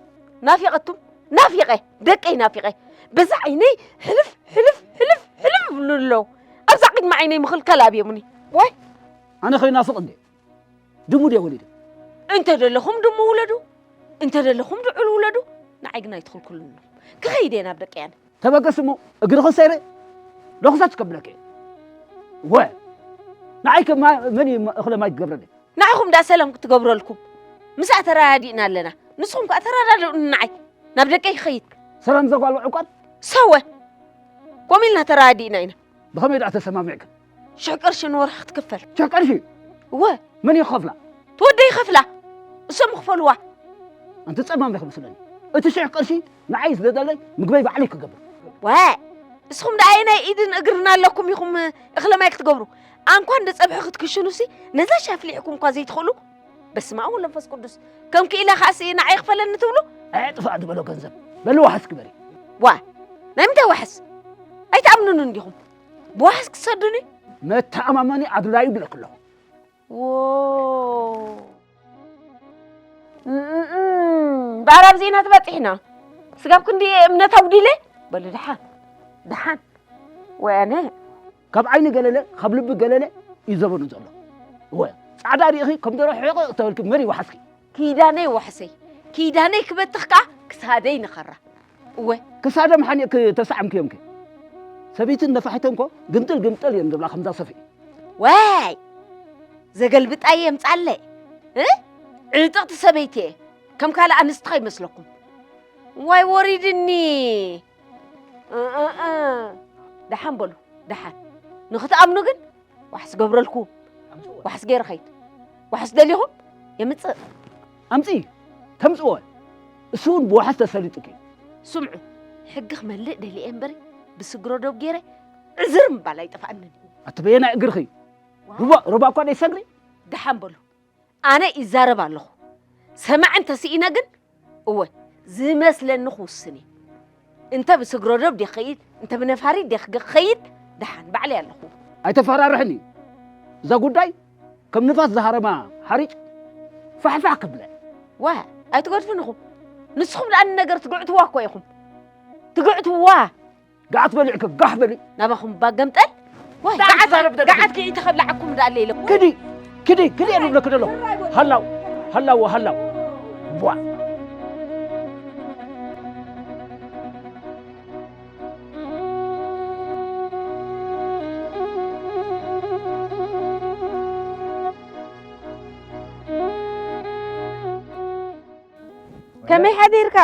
ናፊቐቱም ናፊቐ፣ ደቀይ ናፊቐ። በዛ ዓይነይ ሕልፍ ሕልፍ ሕልፍ ሕልፍ ይብሉ ኣለዉ። ኣብዛ ቅድሚ ዓይነይ ምኽልከል ኣብዮምኒ። ወይ ኣነ ከይናፍቕ እንዴ? ድሙ ድየ ወሊደ? እንተ ደለኹም ድሙ ውለዱ፣ እንተ ደለኹም ድዑል ውለዱ። ንዓይ ግን ኣይትኽልክሉኒ። ክኸይድ እየ ናብ ደቀይ ኣነ። ተበገስ እሞ እግርኺ ሰይረ ዶኽሳች ከብለኪ። ወ ንዓይ ከ ማ-፣ መን እዩ እኽለ ማይ ክገብረለይ? ንዓኹም ደኣ ሰላም ክትገብረልኩም ምስኣ ተረዳዲእና ኣለና። ንስኹም ከኣ ተረዳድኡኒ ንዓይ። ናብ ደቀይ ክኸይድ። ሰላም ዘጓልዑ ዕቋር? ሰወ። ከምኡ ኢልና ተረዳዲእና ኢና። ብኸመይ ደኣ ተሰማሚዕክን? ሽሕ ቅርሺ ንወርሒ ክትክፈል። ሽሕ ቅርሺ? እወ። መን እዩ ክኸፍላ? ትወደይ ይኸፍላ። እሶም ይኽፈልዋ። ኣንቲ ጸማም ኢኺ መስለኒ። እቲ ሽሕ ቅርሺ ንዓይ ስለ ዘለይ ምግበይ ባዕለይ ክገብር። ወ እስኹም ደኣ ኣየናይ ኢድን እግርን ኣለኩም ኢኹም እኽለ ማይ ክትገብሩ? ኣንኳ እንደ ጸብሒ ክትክሽኑሲ ነዛ ሻፍሊሕኩም እኳ ዘይትኽእሉ። በስመ ኣብ ወመንፈስ ቅዱስ። ከም ክኢለ ከኣሲ ንዓይ ይኽፈለኒ ትብሉ? ኣየጥፋእ ዝበሎ ገንዘብ። በሊ ዋሕስ ግበሪ። ዋ ናይ ምንታይ ዋሕስ? ኣይትኣምኑን እንዲኹም። ብዋሕስ ክትሰዱኒ? መተኣማመኒ ኣድላዩ ብለክ ኣለኹ። ዎ እምእም፣ እምእም፣ እምእም። ብኣራብ ዜና ትበጺሕና። ስጋብ ክንዲ እምነት ኣጉዲለ? በሉ ደሓን፣ ደሓን። ወይ ኣነ። ካብ ዓይኒ ገለለ፣ ካብ ልቢ ገለለ እዩ ዘበኑ ዘሎ። እወ፣ ጻዕዳ ርኢኺ ከም ደሮ ሕቕቕ ተበልኪ መን ይወሓስኪ? ኪዳነይ ዋሕሰይ፣ ኪዳነይ ክበትኽ ከኣ ክሳደይ ንኸራ። እወ። ክሳዶም ሓኒቕኪ ተሳዕምክዮምኪ። ሰበይትን ነፋሒቶን እኮ ግምጥል ግምጥል እየን ዝብላ ከምዛ ሰፍኢ። ዋይ! ዘገልብጣ እየ የምጻለይ። እ? ዕጥቕቲ ሰበይቲ እየ። ከም ካልእ ኣንስቲ ከይመስለኩም። ዋይ ወሪድኒ። እ፣ እ፣ እ። ደሓን በሉ፣ ደሓን። ንኽትኣምኑ ግን ዋሕስ ገብረልኩ። ዋሕስ ገይረ ኸይድ። ዋሕስ ደሊኹም የምጽእ። ኣምጺ፣ ተምጽዎ። እሱ እውን ብዋሕስ ተሰሊጡኪ። ስምዑ፣ ሕጊ ክመልእ ደሊየ እምበሪ፣ ብስግረ ዶብ ገይረ ዕዝር ምባል ኣይጠፍኣንን። ኣቲ በየናይ እግርኺ? ዋ። ሩባ፣ ሩባ እኳ ደይሰግሪ? ደሓን በሉ። ኣነ ይዛረብ ኣለኹ። ሰማዕ እንተ ስኢነ ግን፣ እወ፣ ዝመስለኒ ክውስን እየ። እንተ ብስግረ ዶብ ደይ ክኸይድ፣ እንተ ብነፋሪት ደይ ክኸይድ፣ ደሓን ባዕለይ ኣለኹ። ኣይተፈራርሕኒ። እዛ ጉዳይ ከም ንፋስ ዝሃረማ ሓሪጭ ፋሕፋሕ ክብለ። ዋ፣ ኣይትገድፉን ኢኹም። ንስኹም ደኣ ንነገር ትግዕትዋ እኮ ኢኹም። ትግዕትዋ። ጋሕ በሊ ዕክብ፣ ጋሕ በሊ። ናባኹም እባ ገምጠል። ዋይ፣ ደኣ ጋዓት፣ ትዛረብ ደለኹ። ጋዓት ክኢቲ ከብላዓኩም ደኣ ኣለ ኢለኩም። ክዲ፣ ክዲ፣ ክዲ እየ ዝብለኪ ዘለኹ። ሃላው፣ ሃላው፣ ሃላው። ቧ። ከመይ ሓዲርካ?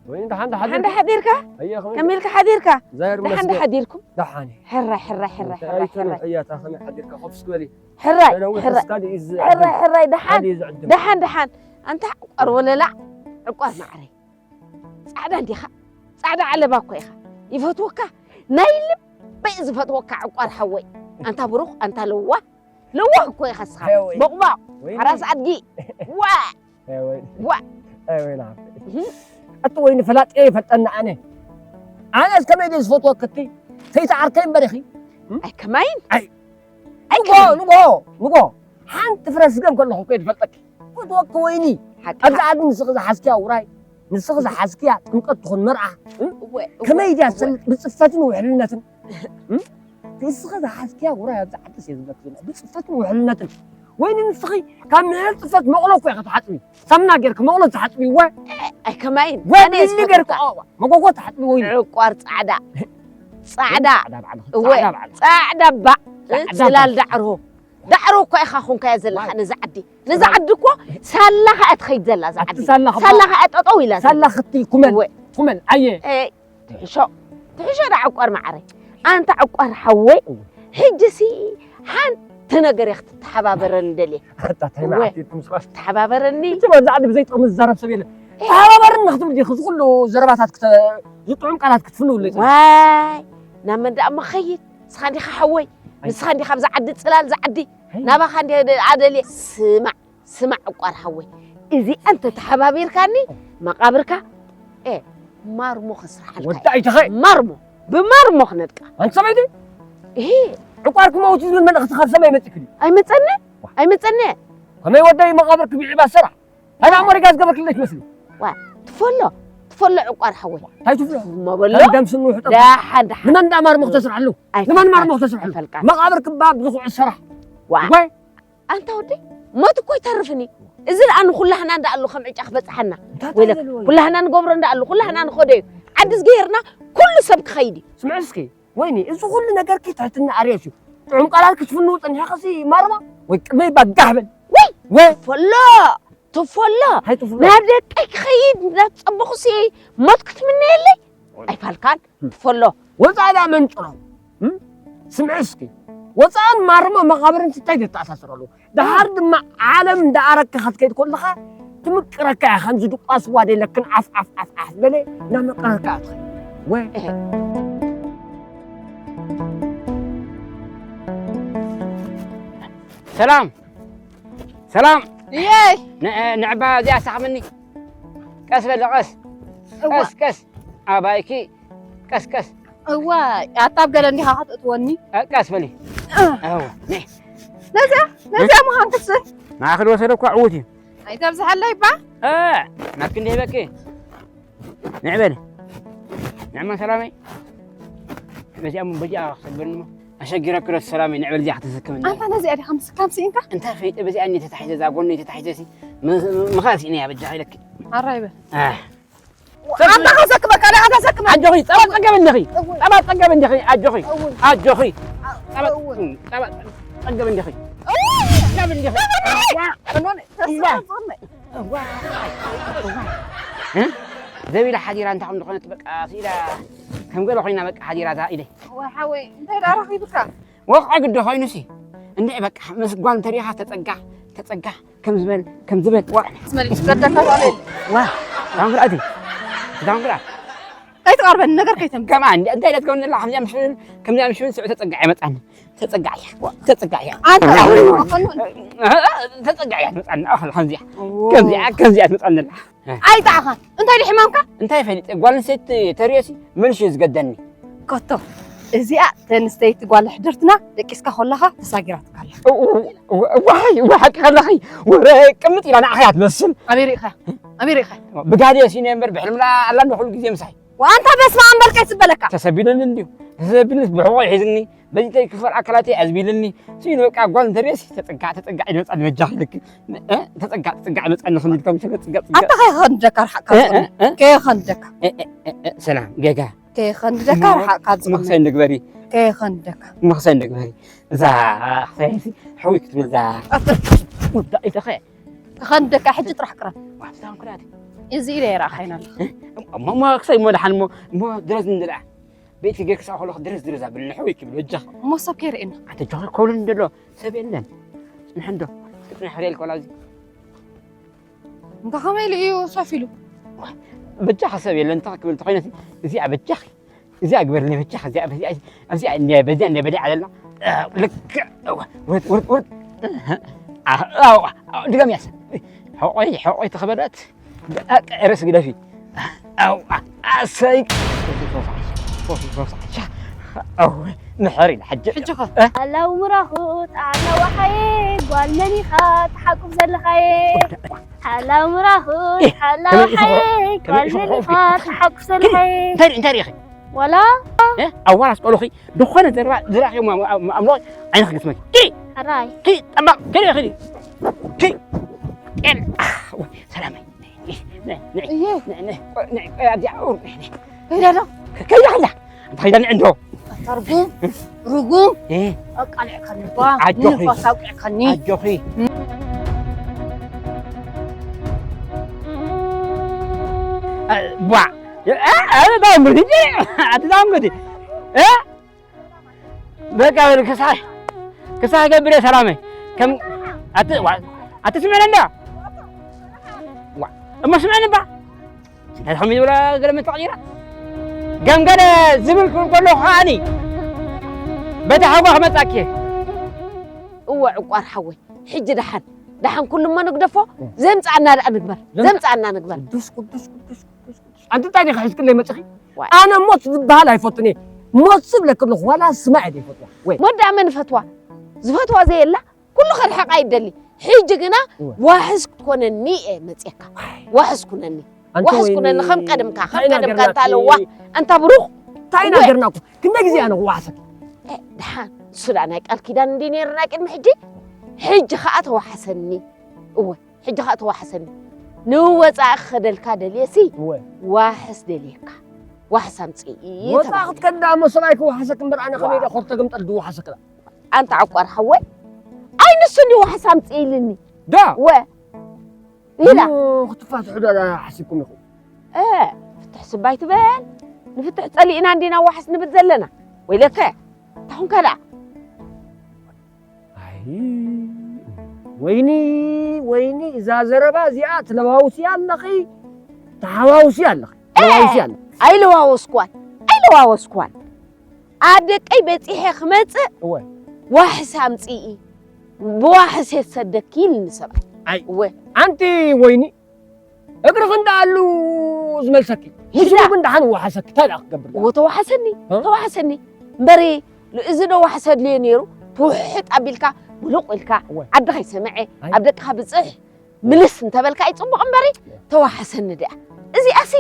ወይ ደሓን ደሓን ደሓን ሓዲርካ? ሓዲርካ? ኣየ፣ ከመይ ከመይ ኢልካ ሓዲርካ? ዛየር ደሓን መስገን። ሓዲርኩም? ደሓን እየ። ሕራይ፣ ሕራይ፣ ሕራይ፣ እንታይ ሕራይ፣ ኣይትኑ፣ ሕራይ። እያ፣ እታ ከመይ ሓዲርካ? ኮፍ እስኪ በሊ። ሕራይ፣ ገለ እውን ሕራይ። ተስካሊ እዩ ዝዕድም። ሕራይ፣ ሕራይ፣ ደሓን፣ ስካሊ እዩ ዝዕድም። ደሓን፣ ደሓን። ኣንታ ዕቋር መዓረይ። ጻዕዳ እንዲኻ? ጻዕዳ ዓለባ እኮ ኢኻ። ይፈትወካ። ናይ ልበይ ዝፈትወካ ዕቋር ሓወይ። ኣንታ ብሩኽ፣ ኣንታ ለዋህ። ለዋህ እኮ ኢኻ እስኻ። ኣይ ወይ። ቦቕባቕ። ወይኒ። ሓራስ ኣድጊ። ዋ። ኣይ ወይ። ዋ። ኣይ ወይ ናፍ። እህ። ኣቲ ወይኒ ፈላጥየ ይፈልጠኒ ኣነ። ኣነስ ከመይ ድየ ዝፈትወክቲ? ከይትዓርከይ እምበር ኢኺ። እም? ኣይ ከማይን? ኣይ። ኣይ ንጎ፣ ከማይን? ንጎ፣ ንጎ። ሓንቲ ፍረ ስገም ከለኹ እኮ እየ ዝፈልጠኪ። ፈትወኪ ወይኒ። ሓቂ። ኣብዚ ዓዲ ንስኺ ዝሓዝክያ ውራይ፣ ንስኺ ዝሓዝክያ ጥምቀት ትኹን መርዓ። እም? እወ፣ እወ፣ ከመይ ድያ እወ። ትፈልጥ ብጽፈትን ውሕልነትን? እም? ንስኺ ዝሓዝክያ ውራይ ኣብዚ ዓዲ እየ ዝብለኪ ዘለኹ። ብጽፈትን ውሕልነትን። ወይኒ ንስኺ ካብ ምሕል ጽፈት መቕሎ እኮ ኢኺ ትሓጽቢ። ሳሙና ጌርኪ መቕሎ ትሓጽቢ እወ። ኣይ ከማይን? ወይ ኣነ እየ ብልሊ ጌርኪ ዝፈትወካ። እወ። መጎጎ ትሓጽቢ ወይኒ። ዕቋር ጻዕዳ። ጻዕዳ። ጻዕዳ ባዕልኺ። እወ። ጻዕዳ ባዕልኺ። ጻዕዳ ባዕ። እ? ጻዕዳ ጽላል ባዕልኺ። ዳዕሮ። ዳዕሮ እኮ ኢኻ ኾንካያ ዘለኻ ዋይ። ነዛ ዓዲ። ነዛ ዋይ። ዓዲ እኮ ሳላ ኸኣ ትኸይድ ዘላ እዛ ኣቲ ዓዲ። ሳላ ኸ ሳላ ኸኣ ጠጠው ኢላ ዘላ። ሳላ ኽቲ ኩመል። እወ። ኩመል። ኣየ። እ፣ ትሕሾ። ትሕሾ ዳ ዕቋር መዓረይ። ኣንታ ዕቋር ሓወይ። እወ። ሕጂሲ ሓንቲ እቲ ነገር እየ ክትተሓባበረኒ ደልየ። ኣታ እንታይ እወ። መዓት እዩ ትምስባስ? ተሓባበረኒ። እቲ በዛ ዓዲ ብዘይ ጥቕሚ ዝዛረብ ሰብ የለን። ተሓባበረኒ ክትብል ዲኺ እዚ ኩሉ ዘረባታት ክተ-፣ ዝጥዑም ቃላት ክትፍንውለይ ጸኒሕኪ። ዋይ፣ ናብ መን ደኣ እሞ ክኸይድ? ንስኻ እንዲኻ ሓወይ። ኣይ። ንስኻ እንዲኻ ኣብዚ ዓዲ ጽላል ዝዓዲ። ኣይ። ናባኻ እንዲ ኣደልየ። ስማዕ፣ ስማዕ ዕቋር ሓወይ። እዚኣ እንተ ተሓባቢርካኒ፣ መቓብርካ፣ ኤ፣ ማርሞ ከስርሓልካ ወዲ እየ። ኣይተኸ- ማርሞ፣ ብማርሞ ክነድቃ። ኣንቲ ሰበይቲ? እሂ። ዕቋር ክመውት ዝብል መልእኽቲ ካብ ሰማይ መጺእክን እዩ። ኣይመጸኒ? ዋ። ኣይመጸኒ? ከመይ ወደይ መቓብር ክብዒባ ሰራሕ? እንታይ ደኣ ሞሪጋ ዝገበርክለይ ትመስሊ? ዋ፣ ትፈሎ፣ ትፈሎ ዕቋር ሓወይ። እንታይ ትፍሎ? እሞ በሎ። ከም ደም ስኑ ሕጠብ። ደሓን፣ ደሓን። ንመን ደኣ ማርሞ ክተስርሓሉ? ኣይፈልካን። ንመን ማርሞ ክተስርሓሉ? ኣይፈልካን። መቓብር ክባብ ዝኹዕ ሰራሕ። ዋ። ዋይ። ኣንታ ወደይ፣ ሞት እኮ ይተርፍን እዩ። እዚ ደኣ ንኹላህና እንዳ ኣሎ ከም ዕጫ ክበጽሓና። እንታይ ወይለ፣ ትብልዎ? ኩላህና ንገብሮ እንዳ ኣሎ፣ ኩላህና ንኸዶ እዩ። ዓዲ ዝገይርና ኩሉ ሰብ ክኸይድ እዩ። ስምዒ እስኪ፣ ወይኒ፣ እዚ ኩሉ ነገርኪ ትሕትና ኣርእስ እዩ። ጥዑም ቃላት ክትፍንው ጸኒሕኺ ሲ ማርማ? ወይ ቅድመይ ባጋሕ በል። ወይ! ወይ! ትፈሎ! ትፈሎ! ሃይ ትፍሎ! ናብ ደቀይ ክኸይድ እንዳጸበኹ ሲ ሞት ክትምነየለይ? ኣይፋልካን? ትፈሎ! ወጻኢ ደኣ መንጭሮ። እም? ስምዒ እስኪ። ወጻእን ማርማ መቓብርን እንታይ ዘተኣሳስረሉ? ደሓር ድማ ዓለም እንዳኣረካ ክትከይድ ከለኻ ትምቅረካ እያ። ከምዚ ድቋስ ዋዴ ለክን ዓፍ ዓፍ ዓፍ ዓፍ በለ እናመቀረካ እያ ትኸይድ። ወ-፣ እህ። ሰላም። ሰላም። እየይ። ን-፣ ንዕባ እዚኣ ኣሳኽምኒ። ቀስ በሊ፣ ቀስ። እዋ። ቀስ፣ ቀስ። ኣባይኪ፣ ቀስ፣ ቀስ። እዋ፣ ኣታ ኣብ ገለ እንዲኻ ክትእትወኒ። እ፣ ቀስ በሊ። እ። እዋ፣ ነይ። ነዚኣ፣ ነዚኣ ምዃንክስ። ንዓኺ ዝወሰደ እኳ ዕዉት እዩ። ኣይተብዝሓለይ እባ። እ፣ ናትኪ እንዲህ በኪ። ንዕ በሊ። ንዕማ ሰላመይ። በዚኣ እሞ በዚኣ ክሰግረኒ እሞ ኣሸጊረኪ ዶ ሰላመይ፣ ንዕ በሊ እዚኣ ክትስከመኒ። ኣንታ ነዚኣ ዲኻ ምስካም ስኢንካ? እንታይ ፈይጠ በዚኣ እኒ ተታሒዘ፣ እዛ ጎነይ ተታሒዘ ሲ፣ ም-፣ ምኻን ስኢነ እያ በጃኺ ኢለኪ። ኣራይ በል። ኣህ። ኣንታ ከሰክመካ፣ ኣነ ኣታ ሰክመ። ኣጆኺ፣ ጸባ ጸገብ እንዲኺ። እውይ። ጸባ ጸገብ እንዲኺ፣ ኣጆኺ። እውይ። ኣጆኺ። ጸባ፣ እውይ። ጸባ ጸገብ እንዲኺ። እውይ። ጸገብ እንዲኺ። እውይ። ዋ፣ እኖ፣ ተስፋ እዋ። ጽቕመ። እዋ፣ እዋ። እ? ዘቢላ ሓዲራ እንታይ ከም ዝኾነት በቃ ስኢላ ከም ገለ ኮይና በቃ ሓዲራ እዛ ኢደይ። ወይ ሓወይ፣ እንታይ ደኣ ረኺብካ? ወቕዒ ግዲ ኮይኑሲ። እንድዒ በቃ ምስ ጓል እንተሪኢኻ ተጸጋዕ፣ ተጸጋዕ፣ ከም ዝበል፣ ከም ዝበል። ዋ። ትመልስ፣ ገደካ ትበል። ዋ። ታንኩራቲ። ታንኩራ። ከይትቐርበኒ፣ ነገር ከይተም- ከማ፣ እንደ-፣ እንታይ ኢለ ትገብርኒ ኣላ? ከምዚኣ ምሽ-፣ ከምዚኣ ምሽ-፣ ስዑ ተጸጋዕ ይመጻኒ። ተጸጋዕ እያ። ዋ፣ ተጸጋዕ እያ። ኣንተ ኣሁን ተጸጋዕ እያ ትመጻኒ። ኣሁን ከምዚኣ። እዎ። ከምዚኣ፣ ከምዚኣ ትመጻኒ ኣላ። ኣይጣዕኻን። እንታይ ድዩ ሕማምካ? እንታይ ፈሊጠ? ጓል ኣንስተይቲ ተርእየሲ፣ መን ሽዩ ዝገደኒ? ኮቶ፣ እዚኣ ተንስተይቲ ጓል ሕድርትና ደቂስካ ከለኻ ተሳጊራትካ ኣላ። እው፣ እው፣ እው፣ ዋይ፣ እው፣ ሓቂ ከለኺ፣ ወረ ቅምጥ ኢላ ንዓኺ እያ ትመስል። ኣበይ ርኢኻ? ኣበይ ርኢኻ? ብጋድየ ሲነ እምበር ብሕልምና ኣላ እንዶ ኩሉ ግዜ ምሳይ። ወኣንታ በስመ ኣብ በል ከይጽበለካ። ተሰቢሉኒ እንድዩ። ተሰቢሉኒ ብሕቖ ሒዝኒ። በዚተይ ክፋል ኣካላተይ ኣዝቢልኒ። ሲኢሉ በቃ ጓል እንተርእየሲ ተጸጋዕ፣ ተጸጋዕ ኢሉ መጻኒ በጃኺ ኢለኪ። እ? ተጸጋዕ፣ ተጸጋዕ መጻኒ ክንዲ ከም ተጸጋዕ፣ ተጸጋዕ። ኣታ ከይኸንደካ ርሓቕ ካብ እ፣ እ፣ ዝቕመጥ። እ? ከይኸንደካ። እ፣ እ፣ እ፣ እ፣ ሰላም፣ ጌጋ። ከይኸንደካ ርሓቕ ካብ ዝቕመጥ። መኽሰይ ንግበሪ። ከይኸንደካ። መኽሰይ ንግበሪ። እዛ ክሳይሲ ሕውይ ክትብል እዛ። ኣታ። ውዳእ ኢተኸ። ከኸንደካ ሕጂ ጥራሕ ቅረብ። ዋፍታን ኩራት። እዚ ኢለ ይረኣኻይና ኣለኹ። እ? እሞ፣ እሞ ክሳይ እሞ ደሓን እሞ፣ እሞ ድረስ እንድልዓ። ቤት ጌርክሳ ከለኹ ድርዝ ድርዝ ኣብልኒ፣ ሕውይ ክብል በጃኻ። እሞ ሰብ ከይርእየና። ኣንተ ጆኸ ኮልን እንድሎ ሰብ የለን። ጽንሕ እንዶ። ጽንሕ ክርእየልካ ወላ እዚ። እንተ ኸመይ ኢሉ እዩ ኮፍ ኢሉ? በጃኻ ሰብ የለን፣ እንተ ክብል እንተኾይነ፣ እዚኣ በጃኺ። እዚኣ ግበርኒ በጃኻ፣ እዚኣ በዚኣ፣ እዚኣ እንዲያ በዚኣ እንዲያ በሊዓ ዘላ። ልክዕ። ውርድ፣ ውርድ፣ ውርድ። ኣዋ፣ ኣዋ፣ ድገምያ ሰብ። ሕቆይ፣ ሕቆይ ተኸበለት። ርእስ ግደፊ። ኣው፣ ኣሰይ። ኣው፣ ምሕር ኢለ ሕጂ። ሕጂ ኸ? እ? ሓላው ምራኹት፣ ኣነ ወሓየ፣ ጓል መን ኢኻ ትሓቁፍ ዘለኻየ? ሓላው ምራኹት፣ እ፣ ሓላው ከመይ ኢኻ? ወሓየ፣ ከመይ ጓል ኢኻ? መን ኢኻ ትሓቁፍ ዘለኻየ? እንታይ፣ እንታይ ርኢኺ? ዋላ? እ? ኣዋል ኣስቆልኺ፣ ዝኾነ ዘረባ ዝረኣኽዮ ማ-፣ ማ-፣ ኣምልኾ ዓይንኺ ግጥመኪ። ኪዲ! ሕራይ። ኪዲ፣ ጠባቕ፣ ኪዲ፣ ኪዲ። ኪዲ። ጤል፣ ኣህ፣ ወይ፣ ሰላመይ። ነይ፣ ነይ፣ ነይ፣ እየ። ነይ፣ ነይ፣ ነይ፣ ነይ፣ ኣብዚኣ፣ ኡ፣ ነይ፣ ነይ። ከይዳ ዶ? ከ-፣ ከይዳ ከላ። ኣንታ ከይዳ ንዕንዶ። ኣታ ርጉም፣ ርጉም። እ? ኣቃሊዕካኒ እኳ። ኣጆኺ። ንንፋስ ኣውቂዕካኒ። ኣጆኺ። እ፣ ቧዕ። እ፣ እ፣ እ፣ ዳንጉዲ፣ ኣቲ ዳንጉዲ። እ? በቃ በል ክሳይ፣ ክሳብ ገብረ ሰላመይ ከም ኣት ኣት ስምዕነ እንዳ ዋ እሞ ስምዕነ እባ እንታይ ከም ይብላ ገለ ምን ተቐይራ ገምገለ ዝብል ክብል ከሎ ከዓኒ በታ ሓጓ ክመጻኪ እወ ዕቋር ሓወይ ሕጂ ደሓን ደሓን ኩሉ እሞ ንግደፎ ዘምጻና ደኣ ንግበር ዘምጻና ንግበር ቅዱስ ቅዱስ ቅዱስ ቅዱስ ቅዱስ ኣንቲ እንታይ ዲኻ ሒዝክለይ መጽኺ ዋይ። ኣነ ሞት ዝበሃል ኣይፈቱን እየ ሞት ዝብለኪ ኣለኹ ዋላ ስማዕ እየ ዘይፈትዋ ወይ ሞት ደኣ መን ይፈትዋ ዝፈትዋ ዘየላ ኩሉ ክርሕቓ ይደሊ ሕጂ ግና እወ። ዋሕስ ክትኮነኒ እየ መጽየካ ዋሕስ ኩነኒ ኣንቲ ዋሕስ ወይኒ፣ ኩነኒ ከም ቀድምካ ከም እንታይ ኢና ቀድምካ ገርናኪ? እንታ ኣለዋ ኣንታ ብሩኽ እንታይ ኢና እወ። ገርናኩ? ክንደይ ግዜ ኣነ ክዋሕሰኪ? እ፣ ደሓን እሱ ደኣ ናይ ቃል ኪዳን እንዲ ነይሩ ናይ ቅድሚ ሕጂ ሕጂ ኸኣ ተዋሕሰኒ እወ ሕጂ ኸኣ ተዋሕሰኒ ንወፃኢ ክኸደልካ ደልየሲ እወ። ዋሕስ ደልየካ ዋሕስ ኣምፅኢ ወፃ ተባሂለ ክትከዳ እሞ ሰብኣይ ክወሓሰክ እምበር ኣነ ከመይ ዋ። ደ ኮርተ ግምጠል ድወሓሰክ ዳ ኣንታ ዓቋር ሓወይ ኣይ ንሱ እንዲ ዋሕስ ኣምፅእ ኢልኒ ዳ ወ ኢላ ክትፋትሑ ዳ ሓሲብኩም ኢኹም ፍትሕ ስባይ ትበል ንፍትሕ ፀሊእና እንዲና ዋሕስ ንብል ዘለና ወይለከ ታኹንካ ደኣ ኣይ ወይኒ ወይኒ እዛ ዘረባ እዚኣ ትለዋውስያ ኣለኺ ተሓዋውስያ ኣለኺ ለዋውስያ ኣለኺ ኣይለዋወስኳን ኣይለዋወስኳን ኣብ ደቀይ በፂሐ ክመፅእ እወ ዋሕስ ኣምፅኢ ብዋሕስ የሰደኪ ኢልኒ ሰብኣይ ኣይ እወ ኣንቲ ወይኒ እግርኺ እንዳኣሉ ዝመልሰኪ ሽግዳ። ሽሙ ግን ደሓን ወሓሰኪ እንታይ ደኣ ክገብር ደኣ? እወ ተዋሓሰኒ እ? ተዋሓሰኒ እምበሪ እዚ ዶ ዋሕስ ኣድልዮ ነይሩ ትውሕጥ ኣቢልካ ሙሉቕ ኢልካ እወ። ዓዲ ከይሰምዐ ኣይ። ኣብ ደቅኻ ብፅሕ ምልስ እንተበልካ ኣይፅቡቕ እምበሪ ተዋሓሰኒ ድኣ እዚኣሲ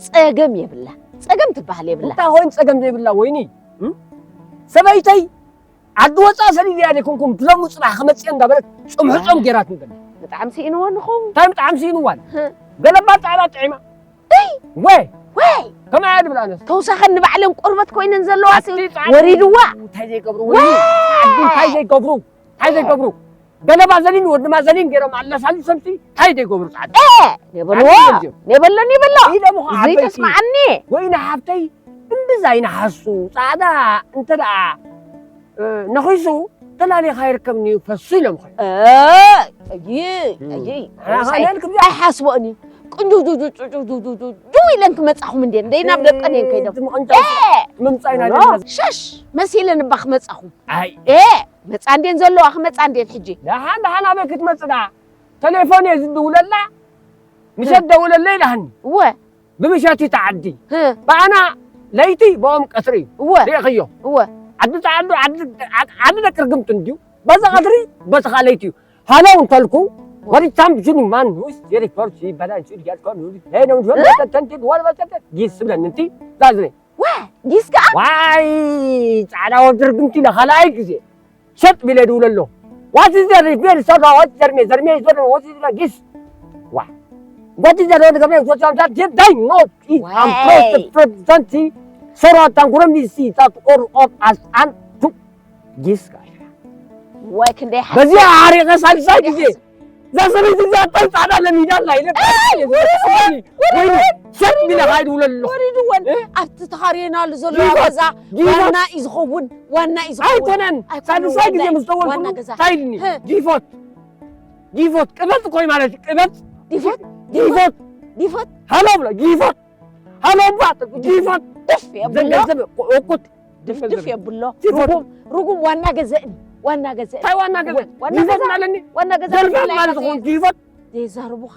ፀገም የብላ ፀገም ትበሃል የብላ እንታይ ኮይኑ ፀገም ዘይብላ ወይኒ እም? ሰበይተይ ዓዲ ወፃ ሰዲደያ ዘይኮንኩም ብሎሚ ፅባሕ ክመፅእ እንዳበለት ፅምሑ ፆም ገይራትኒ ዘላ ብጣዕሚ ስኢንዎ ንኹም እንታይ ብጣዕሚ ስኢንዋን ገለባ ፃዕዳ ጥዒማ ወይ ወይ ከመይ እያ ድብል ኣነስ ተውሳኸ ንባዕለን ቆርበት ኮይነን ዘለዋ ሲ ኣቲ ፃዕዳ ወሪድዋ እንታይ ዘይገብሩ ወይ ዓዲ እንታይ ዘይገብሩ እንታይ ዘይገብሩ ገለባ ዘሊን ወዲ ማዘሊን ገይሮም ኣለሳሊሶምሲ እንታይ ዘይገብሩ ፃዕዳ እ ኔበልዎ ኔበሎ ኔበሎ ኢሎም ኸዓ እዚ ዓበይቲ ተስማዓኒ ወይኒ ሓፍተይ እምብዛ ይነሓሱ ፃዕዳ እንተ ደኣ ነኺሱ ተላሊኻ ይርከብኒ እዩ ፈሱ ኢሎም ኸ ኣይሓስቦን እዩ ቅንጁ ኢለን ክመፃኹም እንደ እንደይ ናብ ደቀን እየን ከይዶም ምምፃኢና ሸሽ መሲለን እባ ክመፃኹም ኣይ መፃ እንዴን ዘለዋ ክመፃ እንዴን ሕጂ ደሓን ደሓን ኣበይ ክትመፅእ ደኣ ተሌፎን እየ ዝድውለላ ምሸት ደውለለይ ኢላሃኒ እወ ብምሸት እዩ ተዓዲ ህ ብኣና ለይቲ ብኦም ቀትሪ እዩ እወ ሪእኽዮ እወ ዓዲ ተዓዱ ዓዲ ዓዲ ደቂ ርግምቲ እንድዩ በዛ ቀትሪ በዚ ከዓ ለይቲ እዩ ሃለው እንተልኩ ወዲ ታምፕ ጁኒ ማን ኑስ ጀሪ ፎርሲ በላን ሹድ ያድ ኮን ኑስ ሄይ ነው ሹድ እ? ተተንት ወር በተተ ጊስ ስብለን እንቲ ዛዝሬ ዋ ጊስ ከዓ ዋይ ፃዕዳ ወዲ ርግምቲ ኢለ ካልኣይ ግዜ ሸጥ ቢለ ድውለ ኣሎ ዋት ኢዝ ዘ ሪቨል ሰራ ዋት ዘርሜ ዘርሜ ይዞር ዋት ኢዝ ጊስ ዋ ዋት ኢዝ ዘ ሮድ ገብረ ወት ዛት ዳይ ኖት ኢት ኣም ፕሮስት ፕሮስት ሰራ ታንጉረም ሲ ታት ኦር ኦፍ ኣስ ኣን ቱ ጊስ ጋር ወይ ክንደይ ሓ- በዚኣ ሓሪቐ ሳልሳይ ግዜ እዛ ሰበይቲ እዚኣ ኣጣል ፃዕዳ ለሚዳ ኣላ ኢለ ወይኒ ሸጥ ቢለ ካይድ ውለሎ ወሪድወን ኣብቲ ተኻርየናሉ ዘሎ ዲፎት፣ ገዛ ዲፎት። ዋና እዩ ዝኸውን ዋና እዩ ዝኸውን ኣይኮነን ኣይኮነን ሳልሳይ ግዜ ወላሂ። ምስ ደወልኩሉ ዋና ገዛ እንታይ ኢልኒ ህ። ዲፎት ዲፎት ቅበፅ ኮይ ማለት እዩ ቅበፅ ዲፎት ዲፎት ዲፎት ሃሎ ብሎ ዲፎት ሃሎ ባ ዲፎት ደፍ የብሎ ዘገንዘብ እቁት ድፍድፍ የብሎ ርጉም ርጉም ዋና ገዘእኒ ዋና ገዘእኒ እንታይ ዋና ገዘ ዋና ዲፎት ገዛ- ኣለኒ ዋና ገዛ ጀልባ ብፍላይ ማለት ከ- ዝኾን ዲፎት ዘይዛርቡኻ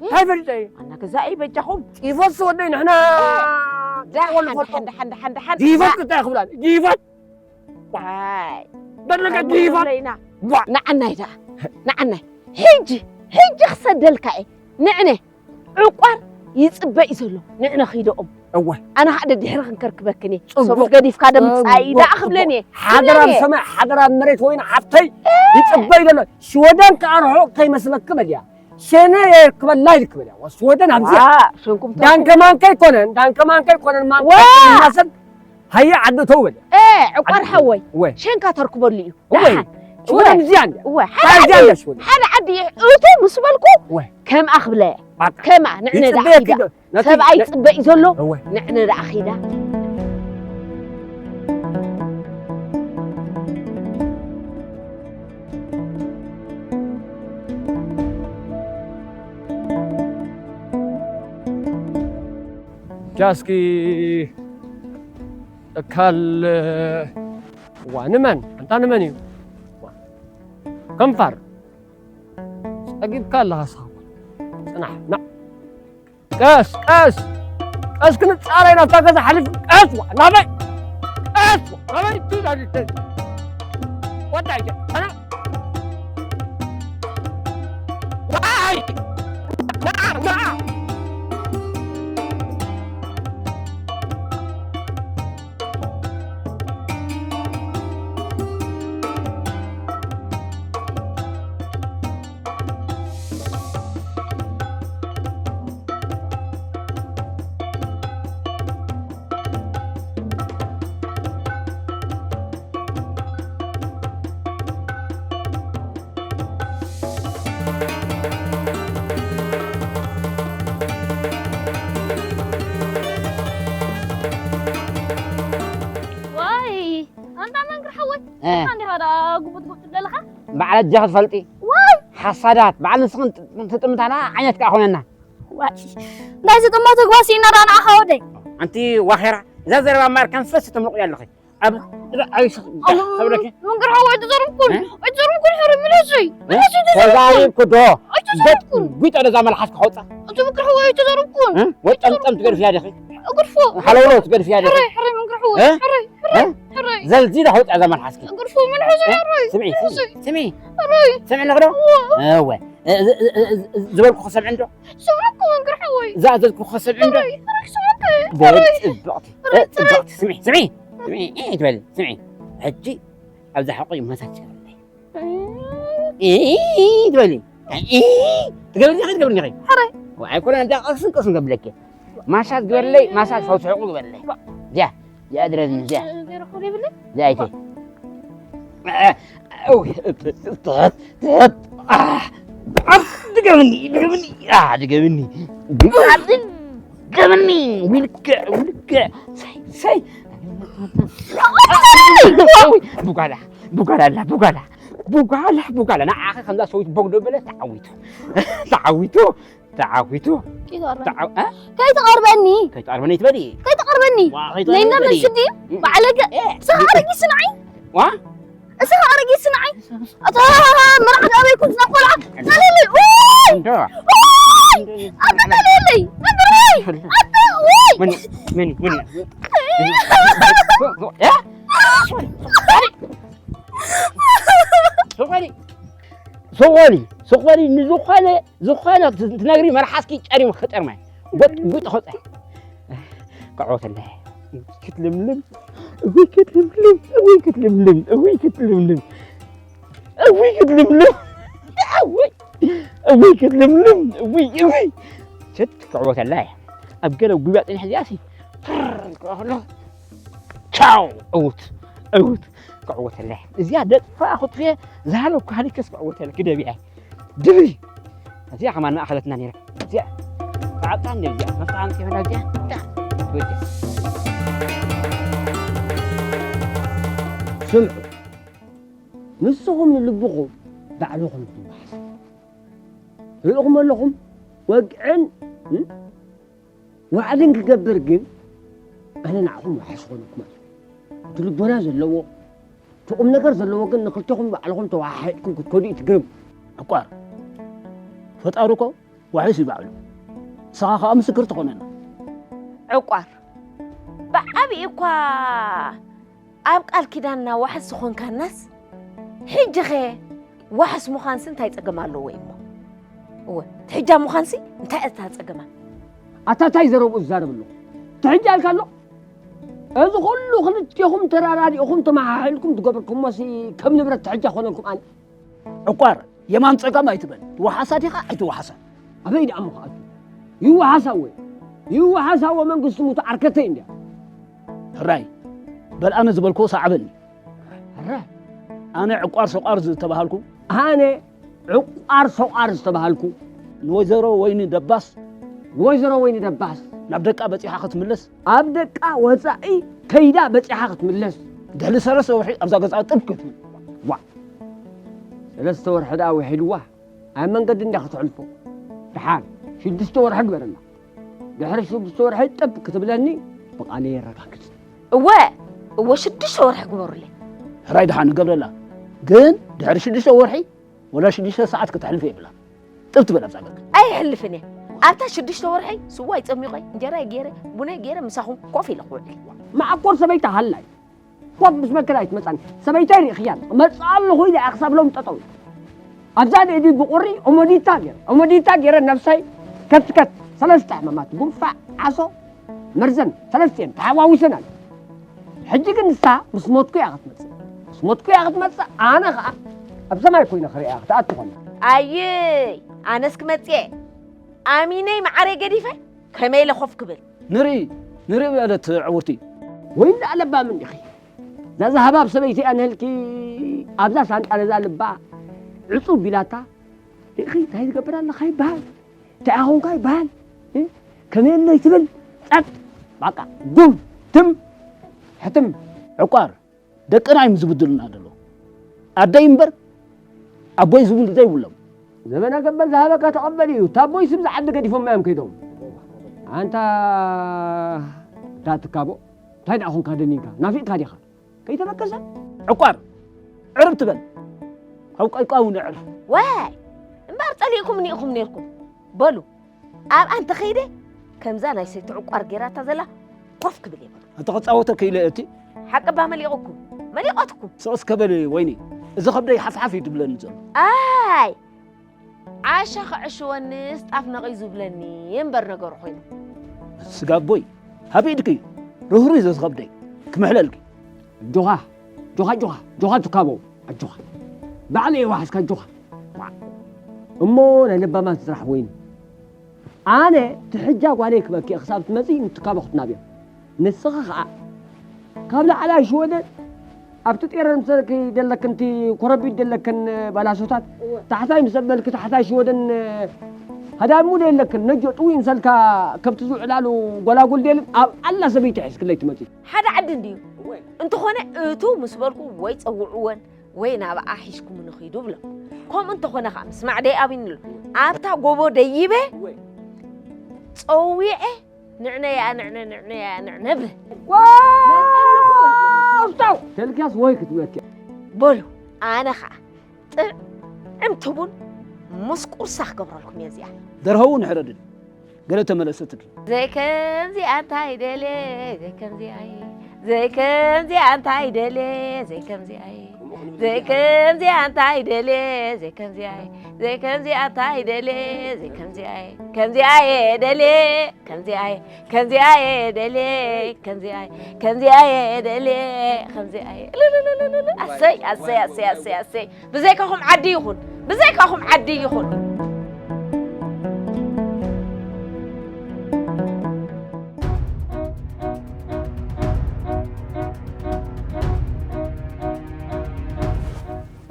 እንታይ ፈሊጠ እዩ ዋና ገዛ እዩ በጃኹም ዲፎት ዝወደይ ንሕና ደሓን ደሓን ደሓን ደሓን ደሓን ዲፎት እንታይ ክብላ ዲፎት ዋይ በለገ ዲፎት ኢና ዋ ንዓናይ ደኣ ንዓናይ ሕጂ ሕጂ ክሰደልካ እየ ንዕነ ዕቋር ይፅበ እዩ ዘሎ ንዕነ ኺደኦም እወ ኣነ ከዓ ደድሕሪ ክንከርክበክን እየ ጽቡቕ። ሰብኡት ገዲፍካ ደምፃኢ ጽቡቕ፣ ደኣ ክብለን እየ ሓደራ ክብለን እየ ሰማይ ሓደራ መሬት ወይን ሓፍተይ ይፅበ እዩ ዘሎ ሽወደን ከዓ ርሑቕ ከይመስለኪ በልያ ሸነ የርክበላ ይልክበል እያ ሽወደን ኣብዚ እያ። ዋ፣ ሸንኩም ተርኩም። ዳንከማንከ ይኮነን ዳንከማንከ ይኮነን ማንከ ዋ! ይናሰል ሃየ ዓዲ ተው በል እያ። እ፣ ዕቋር ሓወይ፣ ወይ። ሸንካ ተርክበሉ እዩ። ወይ። ደሓን። ሽወደን ወይ። እዚኣ እንድያ። ወይ፣ ሓደ ታዚያ ዓዲ፣ እንድያ ሽወደን። ሓደ ዓዲ እቱ ምስ በልኩ ወይ። ከምኣ ክብለ እያ። ባቃ። ከምኣ ንዕነ ይጽበየኪ ደኣ ዶ? ነቲ ሰብኣይ ነ- ይጽበ እዩ ዘሎ። እወ። ንዕነ ደኣ ኺዳ። ጃስኪ እካል ዋ ንመን ኣንታ ንመን እዩ? ዋ፣ ከንፋር ጸጊብካ ኣለኻ ስኻ። ጽናሕ ና ቀስ ቀስ ቀስ ክንጻረይ ናብታ ገዛ ሓሊፍ ቀስ ዋ ናበይ ቀስ ዋ ናበይ ትዳዲ ወዳይ ኣና ዋይ ና ና ዋይ ኣንታ መንክር ሓወይ እ። ኣንታ እንዲኻ ደኣ ጉቡጥ ጉቡጥ ትብለለኻ በዓል ኣጃኺ ትፈልጢ ዋይ ሓሳዳት በዓል ንስኽን ትጥምታና ዓይነት ከኣ ኾነና ዋይ ናይ ዝጥመቱ ግባስ ኢና ደኣ ንኣኻ ወደይ ኣንቲ ዋኼራ እዛ ዘረባ ማርካን ፈስ ተምልቑ ኣለኺ ኣብ ኣይስኽብለኪ ምንግር ሓወይ ኣይተዘርብኩን እ? ኣይተዘርብኩን ሕሪ ምለሱይ ምለሱይ ተዛሪብኩ ዶ ኣይተዘርብኩን ጉይጠ ነዛ መልሓስ ክኸውፃ እቲ ምንግር ሓወይ ኣይተዘርብኩን እ? ወጠምጠም ትገድፍያ ዲኺ እግርፎ ሓለውሎ ትገድፍያ ዲኺ ሕረይ ሕረይ ምንግር ሓወይ እ? ሕረይ እ? ሕረይ ሕረይ ዘልዚለ ከውፃ እዛ መልሓስኪ እግርፎ ምልሕሱ እ? ሕረይ ስምዒ ስምዒ ስምዒ ሕረይ ስምዒ ኣለኽዶ እወ እ- እ- እ- እ- ዝበልኩ ክሰምዕ እንዶ ስምዕኩ ምንግር ሓወይ ዝኣዘዝኩ ክሰምዕ እንዶ ሕረይ ሕረይ ስምዕኩ ሕረይ ጽብቕቲ ሕረይ ጽብቕቲ ስምዒ ስምዒ ስምዒ እ ትበሊ ስምዒ ሕጂ ኣብዛ ሓቆ ይመሳቸለይ ትበሊ ትገብርኒ ትገብርኒ ሕረይ ኣይኮነ እንዳ ቀስን ቀስን ገብለኪ ማሻ ግበርለይ ማሻ ፈውስሕቁ ግበርለይ እዚኣ እዚኣ ድረዝኒ እዚኣ ዘይረኽቦ ዘይብለይ እዚኣ ኣይተ ድገምኒ ድገምኒ ድገምኒ ድገምኒ ውልቀ ውልቀ ሰይ ሰይ ቡጋላ ቡጋላ ኣላ ቡጋላ ቡጋላ ቡጋላ ንዓኸ ከምዛ ሰዊት ቦግ ዶ በለ ተዓዊቱ ተዓዊቱ ተዓዊቱ ከይትቐርበኒ ከይትቐርበኒ ትበሊ ከይትቐርበኒ ነይና መስዲ ባዕለገ ስኻ ኣረጊ ስንዓይ ዋ እስኻ ኣረጊ ስንዓይ ኣታ መርዓት ኣበይ ኩንትና ቆልዓ ተለለይ እንዶ ኣታ ተለለይ ኣታ ወይ መኒ መኒ መኒ ሶቆሊ ሶቆሊ ሶቆሊ ንዝኾነ ዝኾነ ትነግሪ መልሓስኪ ጨሪሙ ክጠርማይ ጎጥ ጉጥ ኾፀ ክዖተለ ክትልምልም እውይ ክትልምልም እውይ ክትልምልም እውይ ክትልምልም እውይ ክትልምልም እውይ እውይ ክትልምልም እውይ እውይ ሸት ክዕወተላ እያ ኣብ ገለ ጉብያ ፅንሕ እዚኣ ሲ ቻው እውት እውት ክዕወተላ እያ እዚኣ ደጥፋ ክትፍየ ዝሃለኩ ሃሊከስ ክዕወተለ ክደብያ ድብሪ እዚኣ ከማን ኣኸለትና ነይራ እዚኣ ብዓብጣ እንደ እዚኣ መፍትሓ ኣምፂ ይሆና እዚኣ ትወደ ስምዑ ንስኹም ንልብኹም ባዕልኹም ትወሓስ ርኢኹም ኣለኹም ወግዕን ዋዕልን ክገብር ግን ኣነ ንዓኹም ዋሕስ ኾነኩም ኣለ እቲ ልቦና ዘለዎ እቲ ቁም ነገር ዘለዎ ግን ንክልተኹም ባዕልኹም ተዋሓሒጥኩም ክትከዱ እዩ ትግርም ዕቋር ፈጣሪ እኮ ዋሕስ እዩ ባዕሉ ንስኻ ከዓ ምስክር ትኾነና ዕቋር ብዓብዪ እኳ ኣብ ቃል ኪዳንና ዋሕስ ዝኾንካናስ ሕጂ ኸ ዋሕስ ምዃንሲ እንታይ ጸገም ኣለዎ እሞ እወ ትሕጃ ምዃንሲ እንታይ እታ ጸገማ ኣታ ታይ ዘረብኡ ዝዛረብ ኣለኹ ትሕጃ ኢልካ ኣሎ እዚ ኩሉ ክልቴኹም ተራዳዲእኹም ተመሓሒልኩም ዝገበርኩሞሲ ከም ንብረት ትሕጃ ኮነልኩም ኣነ ዕቋር የማን ጸጋም ኣይትበል። ትወሓሳ ዲኻ ኣይትወሓሳ? ኣበይ ደኣ እሞ ክኣቱ? ይወሓሳ እወ። ይወሓሳ እወ መንግስቲ ሙቱ ዓርከተይ እንድያ። ሕራይ በል ኣነ ዝበልክዎ ሰዓበኒ። ሕራይ ኣነ ዕቋር ሰቋር ዝተባሃልኩ። ኣነ ዕቋር ሰቋር ዝተባሃልኩ። ንወይዘሮ ወይኒ ደባስ። ንወይዘሮ ወይኒ ደባስ። ናብ ደቃ በጺሓ ክትምለስ። ኣብ ደቃ ወጻኢ ከይዳ በጺሓ ክትምለስ። ድሕሪ ሰለስተ ወርሒ ኣብዛ ገዛ ጥብ ክትብል። ዋእ! ሰለስተ ወርሒ ደኣ ውሒድዋ ኣብ መንገዲ እንዳ ከተሕልፎ። ደሓን ሽዱሽተ ወርሒ ግበረላ። ድሕሪ ሽዱሽተ ወርሒ ጥብ ክትብለኒ ብቓለይ የረጋግጽ። እወ፣ እወ፣ ሽዱሽተ ወርሒ ግበሩለይ። ሕራይ ደሓን ንገብረላ። ግን ድሕሪ ሽዱሽተ ወርሒ ወላ ሽዱሽተ ሰዓት ክተሕልፍ የብላ። ጥብ ትበል ኣብዛ ገርክ። ኣይሕልፍን እየ። ኣብታ ሽዱሽተ ወርሒ ስዋይ ጸሚቐ፣ እንጀራይ ገይረ፣ ቡነይ ገይረ ምሳኹም ኮፍ ኢለ ክውዕል። መዓኮር ሰበይቲ ሃላይ። ኮፍ ምስ በልክን ኣይትመጻን። ሰበይተይ ርኢኽያ። መጽኣ ኣለኹ ኢለ እያ ክሳብ ሎም ጠጠው። ኣብዛ ንእዲ ብቑሪ ኦሞዲታ ገይረ፣ ኦሞዲታ ገይረ ነብሰይ ከትከት። ሰለስተ ሕማማት፣ ጉንፋዕ፣ ዓሶ፣ መርዘን፣ ሰለስቲኤን ተሓዋዊሰን ኣሎ። ሕጂ ግን ንሳ ምስ ሞትኩ እያ ክትመጽእ። ምስ ሞትኩ እያ ክትመጽእ፣ ኣነ ኸኣ ኣብ ሰማይ ኮይነ ክርእያ ክትኣቱ ኸላ። ኣይይ፣ ኣነስ ክመጽእ እየ። ኣሚነይ መዓረይ ገዲፈ፣ ከመይ ኢለ ኮፍ ክብል? ንርኢ፣ ንርኢ በለት ዕውርቲ። ወይ እንዳ ለባም እንዲኺ። እዛ ሃባብ ሰበይቲ እያ ንህልኪ ኣብዛ ሳንጣ ነዛ ልባ ዕጹብ ቢላታ። ርኢኺ እንታይ ዝገብር ኣለኻ ይበሃል። እንታይ ኣኾንካ ይበሃል። እ? ከመይ ኣለይ ትብል። ጸጥ። ባቃ። ጉም። ትም። ሕትም። ዕቋር። ደቅና እዮም ዝብድሉና ዘለዉ። ኣደይ እምበር ኣቦይ ዝብሉ ዘይብሎም። ዘበና ገበል ዝሃበካ ተቐበል እዩ። እታ ኣቦይ ስም ዝዓዲ ገዲፎም እዮም ከይዶም። ኣንታ እታ ትካቦ፣ እንታይ ደኣ ኾንካ ደኒንካ? ናፊቕካ ዲኻ? ከይተበገሰ? ዕቋር፣ ዕርብ ትበል። ካብ ቀይቋ እውን ዕርፍ። ዋይ! እምበር ጸሊእኩም ኒእኹም ኔርኩም። በሉ፣ ኣብኣ እንተኸይደ፣ ከምዛ ናይ ሰይቲ ዕቋር ጌራታ ዘላ ኮፍ ክብል እየ በሉ። ኣንተ ክጻወተኪ ኢለ እቲ ሓቂ እባ መሊቑኩም፣ መሊቐትኩም። ስቕ እስከ በሊ ወይኒ፣ እዚ ከብደይ ሓፍሓፍ እዩ ድብለኒ ዘሎ። ኣይ! ዓሻ ክዕሽወንስ ጣፍ ነቒዙ ዝብለኒ እምበር ነገሩ ኮይኑ። ስጋ ኣቦይ፣ ሃብ ኢድኪ፣ ርህሩህ እዩ እዚ ከብደይ፣ ክምሕለልኪ። ኣጆኻ፣ ኣጆኻ፣ ኣጆኻ፣ ኣጆኻ ትካቦ፣ ኣጆኻ። ባዕለይ እየ ዋሕስካ፣ ኣጆኻ። እሞ ናይ ለባማት ስራሕ ወይኒ። ኣነ ትሕጃ ጓለይ ክበኪ ክሳብ ትመጺ ንትካቦ ክትናብዮ። ንስኺ ኸኣ ካብ ላዕላይ ሽወደን ኣብቲ ጤረን ምሰልኪ ደለክን እቲ ኮረቢት ደለክን ባላሶታት እወ። ታሕታይ ምስ ኣበልኪ ታሕታይ ሽወደን ሃዳሙ ደለክን ነጆ ጥዊ እንሰልካ ከብቲ ዝውዕላሉ ጎላጉል ደልን ኣብ ኣላ ሰበይቲ ሒዝክለይ ትመጺ። ሓደ ዓዲ እንድዩ። እወ። እንተኾነ እቱ ምስ በልኩ ወይ ጸውዕወን ወይ ናብኣ ሒዝኩምኒ ኺዱ ብሎ። ከምኡ እንተኾነ ኸኣ ምስማዕ ደይ ኣብይንሉ። ኣብታ ጎቦ ደይበ እወ። ጸዊዐ ንዕነያ ንዕነ ንዕነያ ንዕነ ብ ዋው! ስታው! ተልክያስ ወይ ክትብለኪ። በሉ ኣነ ኸኣ ጥዕምቲ ቡን ምስ ቁርሳ ክገብረልኩም እየ እዚኣ። ደርሆ እውን ሕረድን። ገለ ተመለሰትሉ። ዘይከምዚኣ እንታይ ደልየ፣ ዘይከምዚኣ እየ፣ ዘይከምዚኣ እንታይ ደልየ፣ ዘይከምዚኣ እየ፣ ዘይከምዚኣ እንታይ ደልየ፣ ዘይከምዚኣ እየ፣ ዘይከምዚኣ እንታይ ደልየ፣ ዘይከምዚኣ እየ፣ ከምዚኣ እየ ደልየ፣ ከምዚኣ እየ፣ ከምዚኣ እየ ደልየ፣ ከምዚኣ እየ፣ ከምዚኣ እየ ደልየ፣ ከምዚኣ እየ። እልልልልልል። ኣሰይ፣ ኣሰይ፣ ኣሰይ፣ ኣሰይ፣ ኣሰይ። ብዘይካኹም ዓዲ ይኹን፣ ብዘይካኹም ዓዲ ይኹን።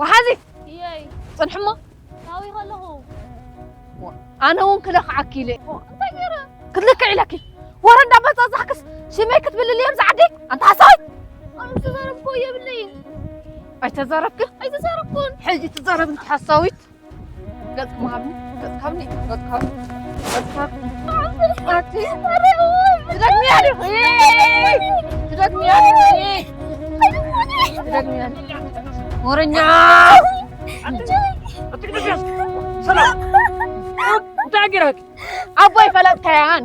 ወሓዚ፣ እየይ። ጽንሕሞ። ናብይ ከለኹ። ኣነ እውን ክለኽዓኪ ኢለ። እንታይ ገይረ? ክትልክዕ ኢለኪ። ወረ እንዳበጻጻሕክስ ሽመይ ክትብልል እዮም ዝዓዲ። ኣንታ ሓሳዊት። ኣነ ዝተዛረብኩ የብለይን። ኣይተዛረብክን? ኣይተዛረብኩን። ሕጂ ትዛረብ እንተ ሓሳዊት። ገጽ ክምሃብኒ፣ ገጽ ካብኒ፣ ገጽ ካብኒ፣ ገጽ ካብኒ። ኣቲ፣ ትደግምያ ዲኺ? ትደግምያ ዲኺ? ትደግምያ ዲኺ? ወረኛ! ሰላም! እንታይ ገይረክ? ኣቦይ ፈለጥካያን?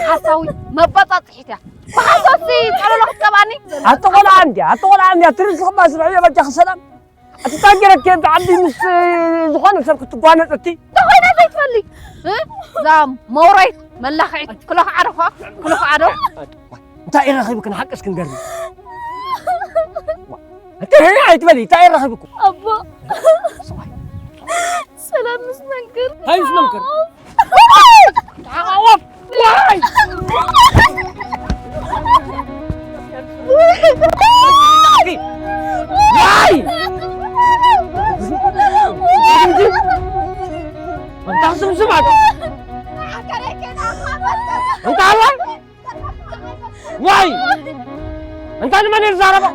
ሓሳዊ መባጻጽሒት እያ። ብሓሶትሲ ጸለሎ ክትቀብኣኒ? ኣቲ ቆልዓ እንድያ፣ ኣቲ ቆልዓ እንድያ፣ ትርዝኽባ ስርሑ የበጃኺ ሰላም። ኣቲ ታንገረክ ኣንቲ ዓዲ ምስ ዝኾነ ሰብ ክትጓነጽ እቲ? ተኾይና ዘይትፈሊ። እ? እዛ መውረይት መላኽዒት ክለኽዓ ዶ ኸ? ክለኽዓ ዶ? እንታይ ረኺብክን ሓቅስ ክንገርም? እንታይ ኣይትበሊ፣ እንታይ ረኺብኩ? ኣቦ። ሰላም ምስ መንክር። እንታይ ምስ መንክር? ተሓቃወፍ። ዋይ! ዋይ! እንታይ ስምስም ኣለ? እንታይ ኣለ? ዋይ! እንታይ ንመን እየ ዝዛረቦ?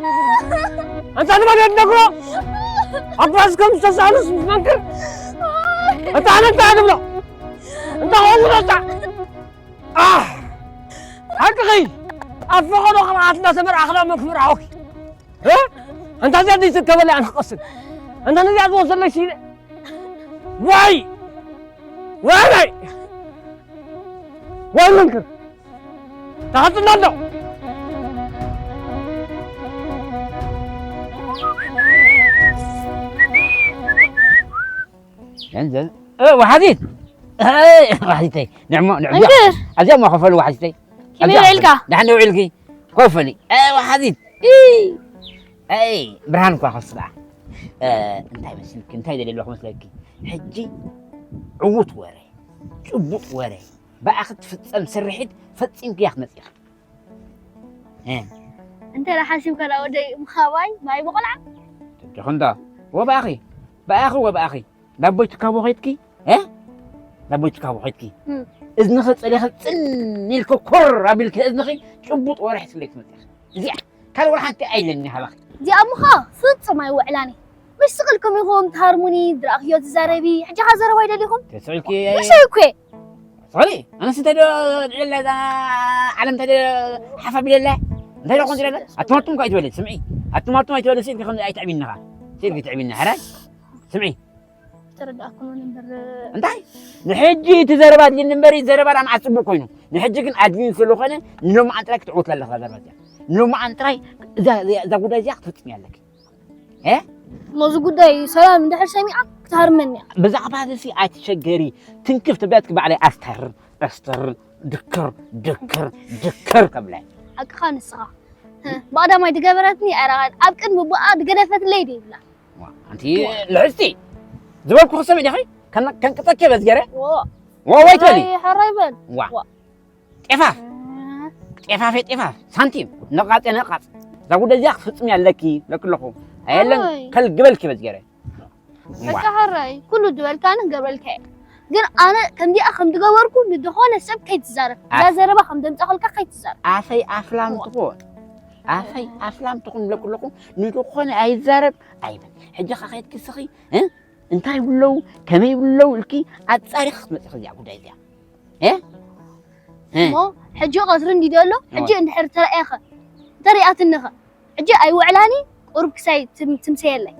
እንታይ ንመን እየ ዝነግሮ? ኣባስ ከም ዝተሳእኑስ ምስ መንክር? እንታይ ኣነ እንታይ እየ ዝብሎ? እንታይ ኸውን ወጣ? ኣህ! ሓቅኺ። ኣብ ፈቐዶ ቅርዓት እናተመርዓኽና መን ክምርዓወኪ? እ? ኣንታ እዚኣ ዘይትከበለይ ኣነ ክቐስን። ኣንታ ነዚኣ ዝወሰለይ ሲለ። ዋይ! ዋይ! ዋይ መንክር! ተኸትልና ኣሎ። ገንዘብ? እ፣ ወሓዚት? እ፣ ወሓዚተይ። ንዕሞ፣ ንዕሞ። መንክር! ኣብዚኣ እሞ ክፈሉ ወሓዚተይ። ከመይ ኣብዚኣ ውዒልካ? ክፈሉ። ደሓን ውዒልኪ? ኮፈሊ። እ፣ ወሓዚት። እ፣ ኣይ፣ ብርሃን እኳ ከስራ። እ፣ እንታይ መስልኪ? እንታይ ደልየ ኣለኹ መስለኪ? ሕጂ ዕዉት ወረ፣ ጭቡጥ ወረ፣ ብኣኺ ትፍጸም ስርሒት ፈጺምክያ ክትመጺ ኢኺ። እ። እንተ ደኣ ሓሲብካ ደኣ ወደይ ምኻባይ ማይ ብቆልዓ? ትብድኺ እንዳ። ወብኣኺ፣ ብኣኺ ወብኣኺ። ዳቦይ ትካቦ ኸይድኪ? እ? ዳቦይ ትካቦ ኸይድኪ? እም። እዝንኺ ጸሊኺ ጽን ኢልኪ ኮር ኣቢልኪ እዝንኺ ጭቡጥ ወረ ሒዝክለይ ክትመጺ ኢኺ። እዚኣ ካልእ ወላ ሓንቲ ኣይለኒ ሃባኺ። እዚኣ እሞ ኸኣ ፍጹም ኣይውዕላን እየ። ምሽ ስቕ ኢልኩም ኢኹም ትሃርሙኒ፣ ዝረኣኽዮ ትዛረቢ። ሕጂ ኸኣ ዘረባ ኣይደሊኹም? ተስዒልኪ። ምሽ እኮ እየ። ሶሪ፣ ኣነስ እንታይ ዶ ልዕለ እዛ ዓለም እንታይ ዶ ሓፍ ኣቢለላ? እንታይ ዶ ኮንት ኢለላ? ኣቱም ኣቱም እኮ ኣይትበሊ፣ ስምዒ። ኣቱም ኣቱም ኣይትበሊ፣ ስኢልኪ ከም ኣይትዕቢኒ ኢኻ። ስኢልኪ ትዕቢኒ፣ ሕራይ? ስምዒ። ተረዳእኩ እምበር። እንታይ? ንሕጂ እቲ ዘረባ ኣድልኒ እምበር፣ ዘረባ ደኣ መዓስ ጽቡቕ ኮይኑ። ንሕጂ ግን ኣድልዩ ስለ ዝኾነ፣ ንሎማዓንቲ ጥራይ ክትዕወትላ ኣለኻ ዘረባ እዚኣ። ንሎማዓንቲ ጥራይ እዛ፣ እዛ፣ እዛ ጉዳይ እዚኣ ክትፍጽምያ ኣለኪ። እ? እሞ እዚ ጉዳይ ሰላም እንድሕር ሰሚዓ ክትሃርመኒ እያ። ብዛዕባ እዚ ሲ ኣይትሸገሪ። ትንክፍ ተቢያትኪ ባዕለይ ኣስተር፣ ኣስተር፣ ድክር፣ ድክር፣ ድክር ከብለ። ሓቅኻ ንስኻ። እ፣ ብቐዳማይ ድገበረትኒ ኣይረኻን። ኣብ ቅድሚ ብኣ ድገደፈትለይ ድይብላ። ዋ፣ ኣንቲ ልዕልቲ ዝበልኩ ክሰሚ ዲኺ? ከን-፣ ከንቅጸኪ በዝገረ? ዎ። ዎ፣ ወይ ትበሊ? ኣይ፣ ሕራይ በል። ዋ። ዋ። ጤፋፍ። እ። ጤፋፌ ጤፋፍ። ሳንቲም። ነቓጼ ነቓጽ። እዛ ጉዳይ እዚኣ ክትፍጽሚ ኣለኪ፣ ለክለኹ። ኣየለን፣ ኣይ። ከልግበልኪ በዝገረ። ዋ። በቃ ሕራይ፣ ኩሉ ዝበልካኒ ክገብረልካ እየ። ግን ኣነ ከምዚኣ ከም ዝገበርኩ ንዝኾነ ሰብ ከይትዛረብ። እዛ ኣፍ-፣ ዘረባ ከም ዘምጻእኩልካ ከይትዛረብ። ኣፈይ ኣፍላም ዋ። ትኹን። ኣፈይ ኣፍላም ትኹን ለክለኹ፣ ንዝኾነ ኣይዛረብ ኣይበል። ሕጂ ኸ ከይድኪ ስኺ፣ እ? እንታይ ይብሉ ኣለዉ፣ ከመይ ይብሉ ኣለዉ ኢልኪ ኣጻሪኺ ክትመጺ እዚኣ ጉዳይ እዚኣ። እ? እ? እሞ ሕጂ ቀትሪ እንዲዶ ኣሎ? ሕጂ እወ። እንድሕር ተራእየኸ፣ ተሪኣትንኸ? ሕጂ ኣይውዕላኒ፣ ቁሩብ ክሳይ ትም-፣ ትምሰየለይ።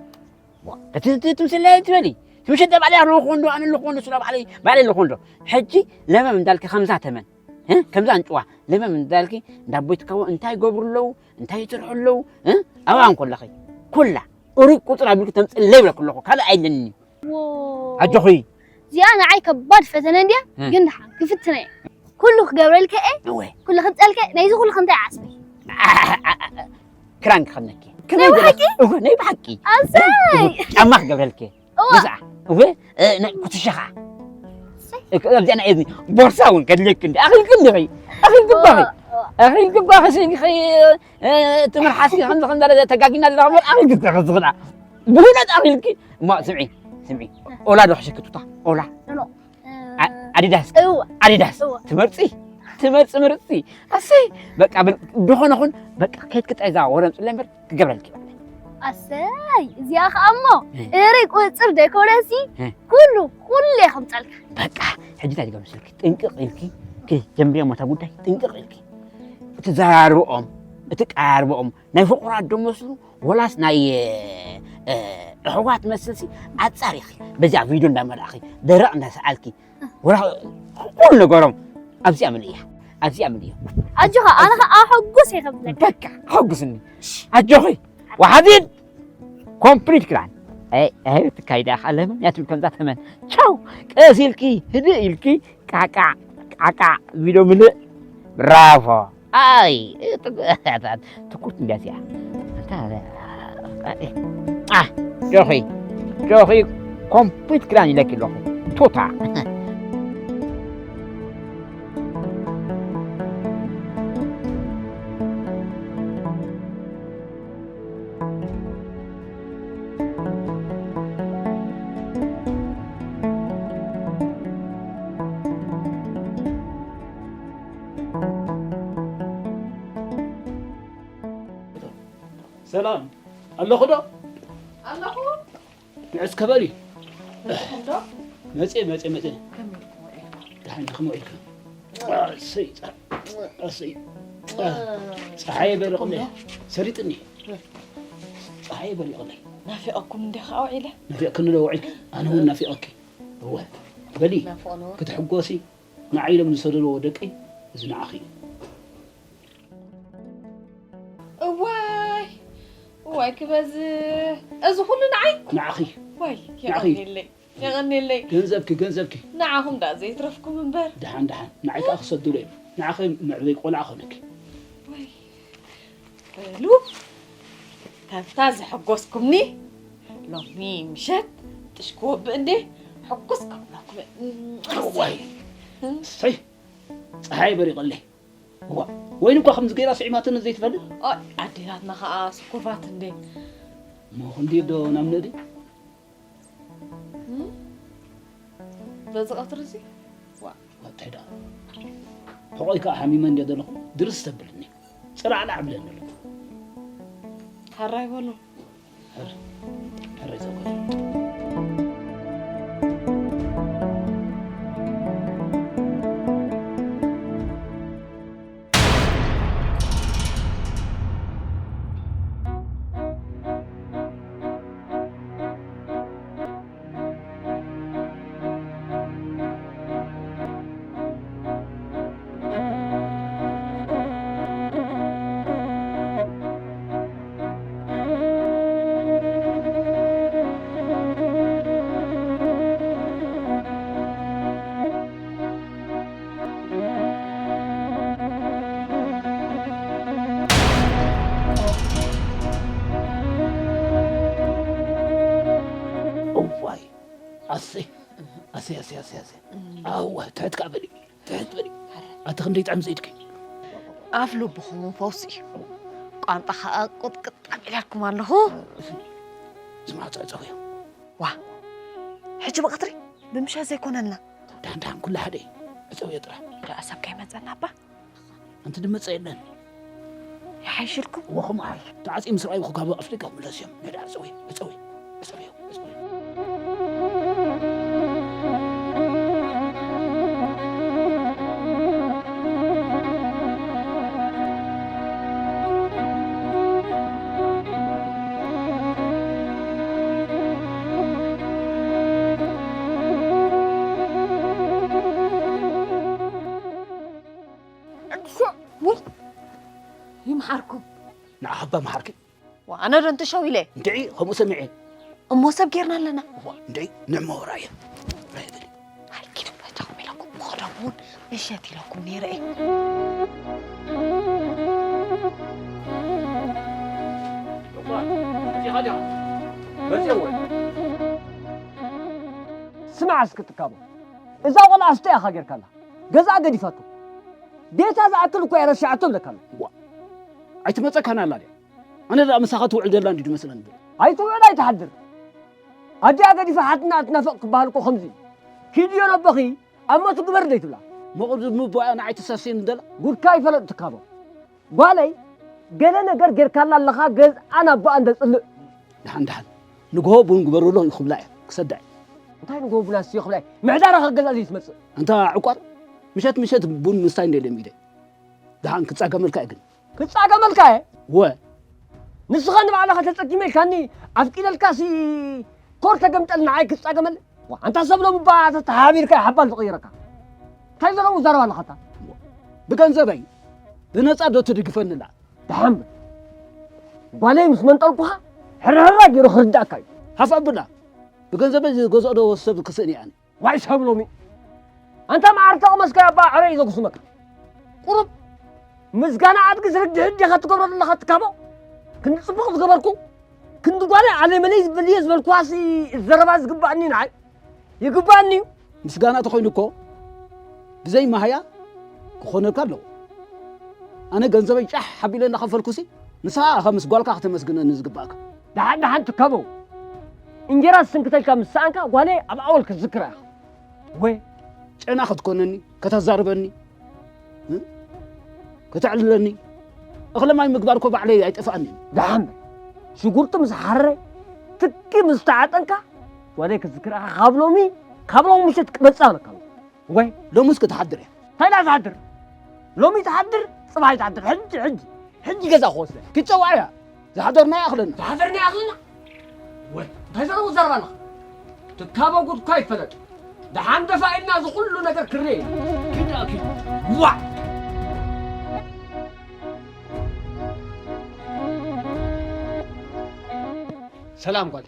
ዋ፣ እቲ፣ እቲ ትምስለይ ትበሊ። ትምሽት ባዕለይ ኣለኹ እንዶ፣ ኣነ ኣለኹ እንዶ፣ ስለ ባዕለይ፣ ባዕለይ ኣለኹ እንዶ። ሕጂ ለመም እንዳልኪ ከምዛ ተመን፣ እ? ከምዛ ኣንጭዋ፣ ለመም እንዳልኪ፣ እንዳ ኣቦይ ትካቦ እንታይ ይገብሩ ኣለዉ? እንታይ ይሰርሑ ኣለዉ? እ? ኣብኣ እንኮለኺ፣ ኩላ ቁሩብ ቁጽር ኣቢልኩ ተምጽእለይ ይብለኩ ኣለኹ። ካልእ ኣይለኒ። ዎ። ኣጆኺ። እዚኣ ንዓይ ከባድ ፈተነ እንድያ፣ እ። ግን ደሓን ክፍትነ እየ። ኩሉ ክገብረልከ እየ፣ እወ። ኩሉ ክምጸልከ፣ ናይዚ ኩሉ ክንታይ ዓስቢ? ክራን ክኸነኪ። ናይ ብሓቂ? እወ፣ ናይ ብሓቂ። ኣሰይ! እወ፣ ጫማ ክገብረልከ። እወ። ገዛ። እወ፣ እ፣ ናይ ኩትሻኻ። ኣሰይ! እ፣ ኣብዚኣ ናይ እዝኒ። ቦርሳ እውን ከድልየኪ እንዲ። ኣኺልኪ እንዲኺ። ኣኺልኪ እወ፣ እባኺ። እወ። ኣኺልኪ እባኺ ስኢንኪ፣ እ፣ እቲ መልሓስኪ ከምዚ ከምዚ ኣለ ተጋጊና ኣለኻ እምበር ኣኺልኪ እባኺ ዝኽዳ። ብእውነት ኣኺልኪ። እሞ ስምዒ፣ ስምዒ። ኦላ ዶ ክሸኪ ቱታ? ኦላ። ኖ። ኣ-፣ ኣዲዳስ። እወ። ኣዲዳስ። እወ። ትመርጺ? ትመርጺ ምርጽቲ። ኣሰይ፣ በቃ ብል-፣ ዝኾነ ኹን፣ በቃ ከይትክጣይ እዛ ወረ ኣምጽለይ እምበር ክገብረልኪ። ኣሰይ፣ እዚኣ ኸኣ እሞ፣ እ። እሪ ቁጽር ደይኮነሲ፣ እ። ኩሉ፣ ኩሉ ከምጸልካ። በቃ፣ ሕጂ እንታይ ትገብሪ መሰልኪ? ጥንቅቕ ኢልኪ፣ ክጀምርዮ እሞ እታ ጉዳይ ጥንቅቕ ኢልኪ። እትዘራርብኦም፣ እትቀራርብኦም፣ ናይ ፍቑራት ዶ መስሉ፣ ወላስ ናይ፣ እ፣ ኣሕዋት መስልሲ ኣጻሪኺ፣ በዚኣ ቪድዮ እንዳመርኣኺ፣ ደረቕ እንዳሰኣልኪ፣ ወላ ኩሉ ነገሮም ኣብዚኣ ምልእያ፣ ኣብዚኣ ምልእያ። ኣጆኻ፣ ኣነ ኸኣ ኣሐጉስ እየ ከብለካ። በቃ፣ ኣሐጉስኒ። ኣጆኺ፣ ወሓዚን ኮምፕሊት ክዳን። ኣይ፣ ኣይ፣ ትካይዳ ኸኣ ለምን እያ ትብል ከምዛ ተመን። ቻው፣ ቀስ ኢልኪ፣ ህድእ ኢልኪ፣ ቃቃዕ፣ ቃቃዕ፣ ቪድዮ ምልእ። ብራቮ። ኣይ፣ ትኩርት እንድያ እዚኣ። ኣህ፣ ጆኺ፣ ጆኺ፣ ኮምፕሊት ክዳን ኢለኪ ኣለኹ። ቱታ። ሰላም፣ ኣለኹ ዶ? ኣለኹ። ንዑ እስከ በሉ። እንዶ? መጼ፣ መጼ፣ መጼ። ከመይ ኢልኩም ውዒልኩም? ደሓን ዲኹም ውዒልኩም? ኣሰይ፣ ጻ-፣ ኣሰይ። ጸሓይ በሪቑለይ። ሰሊጥኒ። ጸሓይ በሪቑለይ። ናፊቐኩም እንዴ ኸዓ ውዒለ? ናፊቕክኒ ዶ ውዒልኪ? ኣነ እውን ናፊቐኪ። እወ። በሊ፣ ናፍቖ ነበረ። ክትሕጎሲ ንዓይ ኢሎም ዝሰደድዎ ደቂ፣ እዚ ንዓኺ እዩ። እዋይ፣ እዋይ ክበዝሕ። እዚ ኩሉ ንዓይ? ንዓኺ። ዋይ፣ ንዓኺ። የቐንየለይ፣ የቐንየለይ። ገንዘብኪ፣ ገንዘብኪ። ንዓኹም ደኣ ዘይትረፍኩም እምበር። ደሓን፣ ደሓን። ንዓይ ከኣ ክሰድሉ እዮም። ንዓኺ መዕበይ ቆልዓ ኾነኪ። ዋይ። በሉ፣ ካብታ ዘሐጎስኩምኒ፣ ሎሚ ምሸት ጥሽ ክወብእ እንዴ፣ ሕጉስ ክብለኩም። እዋይ። እሰይ፣ ጸሓይ በሪቐለይ። እዋ፣ ወይኒ እኳ ከምዚ ገይራ ስዒማትኒ ዘይትፈልጥ። ኦይ፣ ኣዴታትና ኸኣ ስኩፋት እንዴ። እሞ ክንድዩ ዶ ናብ ንእዲ? እም? በዚ ቀትሪ እዚ? ዋ። እንታይ ደኣ? ሕቖይ ከኣ ሓሚመ እንድየ ዘለኹ፣ ድርስ ተብልኒ። ጽላዕላዕ ብለኒ ኣሎ። ሕራይ በሉ። ሕር-፣ ሕራይ ዘውገደ። እዋይ፣ ኣሰይ፣ ኣሰይ፣ ኣሰይ፣ ኣሰይ፣ ኣሰይ። እም። ኣወ፣ ትሕት ከኣ በሊ፣ ትሕት በሊ። ኣቲ ክንደይ ጥዕም ዘይድኪ። ኣፍ ልብኹም ፈውሲ እዩ። ቋንጣ ከኣ ቁጥቅጥ ኣቢላልኩም ኣለኹ። ስማዕ፣ ጸጸው እዩ። ዋ፣ ሕጂ ብቐትሪ ብምሻ ዘይኮነልና። ዳን ዳን፣ ኩሉ ሓደ እዩ። ዕጸው እየ ጥራሕ። ደኣ ሰብ ከይመጸና እባ። ኣንቲ ድመጸ የለን። ይሓይሽልኩም? ወኹም ሓይ። ተዓጺ ምስ ረኣዩ ካብ ኣፍሪቃ ምለስ እዮም። ነዳ ዕጸው እዩ። ዕጸው እዩ። ዕጸው እዩ። ዕጸው እዩ። ውይ፣ ይምሓርኩም። ንዓኻ እባ መሓርኪ። ዋ፣ ኣነ ዶ እንተሸው ኢለ? እንድዒ፣ ከምኡ ሰሚዐ። እሞ ሰብ ጌርና ኣለና። ዋ፣ እንድዒ፣ ንዕሞ ራእየ። ራእየ በሊ። ኣይ፣ ኪዱ በጃኹም ኢለኩም፣ ብኸደም እውን ምሸት ኢለኩም ነይረ እየ። እዚኻ ዲኻ? መፅእ ወይ? ስማዕ እስኪ ትካቦ፣ እዛ ቆልዓ ስተ ኢኻ ጌርካላ፣ ገዛኣ ገዲፋቶ። ቤታ ዝኣክል እኮ እያ ረሲዓቶ ኣለካ። ዋ፣ ኣይትመፀካን ኣላ ድያ? ኣነ ደኣ ምሳኻ ትውዕል ዘላ እንዲ ድመስለኒ። ኣይትውዕል ኣይትሓድር። ኣዲኣ ገዲፋ ሓትና ትናፍቕ ክበሃል እኮ ከምዚ እዩ። ኪድዮ ነቦኺ፣ ኣብ ሞቱ ግበር ዘይትብላ። መቕርብ ምቦኣ ንዓይ ትሳስየኒ ደላ። ጉድካ ይፈለጥ ትካቦ። ጓለይ፣ ገለ ነገር ጌርካላ ኣለኻ፣ ገዝኣ ናባኣ እንደ ጽልእ። ደሓን፣ ደሓን። ንግሆ ቡን ግበሩሎ ይኽብላ እየ፣ ክሰዳ እየ። እንታይ ንግሆ ቡን ኣስትዮ ክብላ እየ? ምሕዳራ ከገዛ ዘይትመጽእ። ኣንታ ዕቋር፣ ምሸት ምሸት ቡን ምስታይ እንደ ለሚደ። ደሓን ክጻገመልካ እየ ግን። ክጻገመልካ እየ? ወ። ንስኻ ንባዕልኻ ተጸጊመ ኢልካኒ፣ ኣፍቂደልካሲ ኮር ተገምጠል ንዓይ ክጻገመል? ዋ፣ ኣንታ ሰብ ሎም እባ ተተሓቢርካ ሓባል ዝቕይረካ። እንታይ ዘለዉ ዘረባ ኣለኻታ? ብገንዘበይ ብነጻ ዶ ትድግፈኒ ኣላ? ደሓን በል። ጓለይ ምስ መንጠልኩኻ ሕርሕራ ገይሩ ክርዳእካ እዩ። ሃፍ ኣብላ። ብገንዘበይ ዝገዝኦ ዶ ሰብ ክስእን እየ ኣነ? ዋይ ሰብ ሎሚ። ኣንታ መዓር ተቐመስካዮ እባ ዕረ እዩ ዘጉስመካ። ቁሩብ ምስጋና ኣድጊ ዝርድህ ዲኻ ትገብሮ ዘለኻ ትካቦ? ክንዲ ጽቡቕ ዝገበርኩ፣ ክንዲ ጓለይ ዓለመለይ ዝበልየ ዝበልኩዋሲ ዘረባ ዝግባእኒ ንዓይ። ይግባእኒ እዩ። ምስጋና ተኾይኑ እኮ ብዘይ ማህያ ክኾነልካ ኣለዎ። ኣነ ገንዘበይ ጫሕ ሓቢለ እናኸፈልኩሲ፣ ንስኻ ኢኻ ምስ ጓልካ ከተመስግነኒ ዝግባእካ። ደሓን ደሓን ትካቦ። እንጀራ ዝስንክተልካ ምስ ሰኣንካ፣ ጓለይ ኣብ ኣወል ክትዝክራ ኢኻ። ወይ ጨና ክትኮነኒ፣ ከተዛርበኒ፣ እ? ከተዕልለኒ። እኽለ ማይ ምግባር እኮ ባዕለይ ኣይጠፍኣኒ። ደሓን በል። ሽጉርቲ ምስ ሓረረ፣ ትኪ ምስ ተዓጠንካ፣ ጓለይ ክትዝክር ኢኻ። ካብ ሎሚ፣ ካብ ሎሚ ምሸት ክመጽእ ኣለካ። ወይ ሎሚ እስኪ ትሓድር እያ። እንታይ ኢላ ትሓድር? ሎሚ ትሓድር፣ ጽባሕ ይትሓድር። ሕጂ፣ ሕጂ፣ ሕጂ ገዛ ክወስደ። ክትጸውዓ እያ። ዝሓደርና ይኣኽለና። ዝሓደርና ይኣኽለና? ወይ፣ እንታይ ዘረቡ ዘረባ ኣለኻ? ትካቦ ጉድ እኳ ይፈለጥ። ደሓን ደፋ ኢልና እዚ ኩሉ ነገር ክርኤ እዩ። ኪድ ኣኪድ። ዋ! ሰላም ጓል።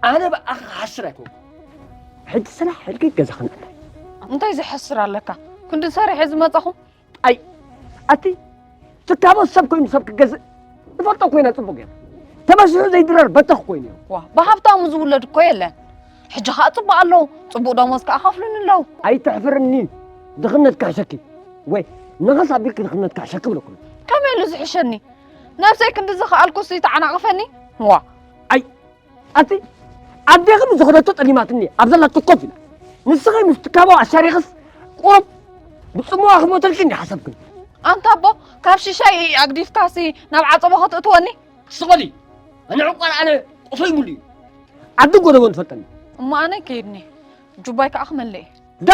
ኣነ ብኣኻ ክሓስር ኣይኮንኩ። ሕጂ ስራሕ ሕልቂ ገዛ ክንዕለ። እንታይ ዝሕስር ኣለካ? ክንዲ ሰሪሐ ዝመጻኹ? ኣይ፣ ኣቲ ትካቦ ሰብ ኮይኑ ሰብ ክገዝእ ንፈልጦ ኮይና ጽቡቅ ገይሩ። ተበሲሑ ዘይድረር በተኽ ኮይኑ እዩ። ዋ፣ ብሃብታሙ ዝውለድ እኮ የለን። ሕጂ ኸኣ ጽቡቅ ኣለዉ። ጽቡቅ ደሞዝ ከኣ ከፍሉኒ ኣለዉ። ኣይተሕፍርኒ። ድኽነት ክሕሸኪ። ወይ፣ ንኸስ ኣቢልኪ ድኽነት ክሕሸኪ ብለኩም። ከመይ ኢሉ ዝሕሸኒ? ነብሰይ ክንዲ ዝኸኣልኩ ሲ ተዓናቕፈኒ? ዋ። ኣይ፣ ኣቲ ኣዴኺ ብዝኾነቶ ጠሊማትኒ ኣብ ዘላቶ ኮፍ ኢላ። ንስኺ ምስ ትካቦ ኣሻሪኽስ ቁሩብ ብጽምዋ ክሞተልኪ እንዲ ሓሰብክን። ኣንታ ኣቦ፣ ካብ ሽሻይ ኣግዲፍካሲ ናብ ዓጸቦ ከተእትወኒ? ስቕ በሊ። ኣነ ዕቋር ኣነ ቆፎ ይብሉ እዩ። ዓዲ ጎደቦ ንፈልጠኒ። እሞ ኣነ ከይድኒ። ጁባይ ከኣ ክመልእ እየ። ዳ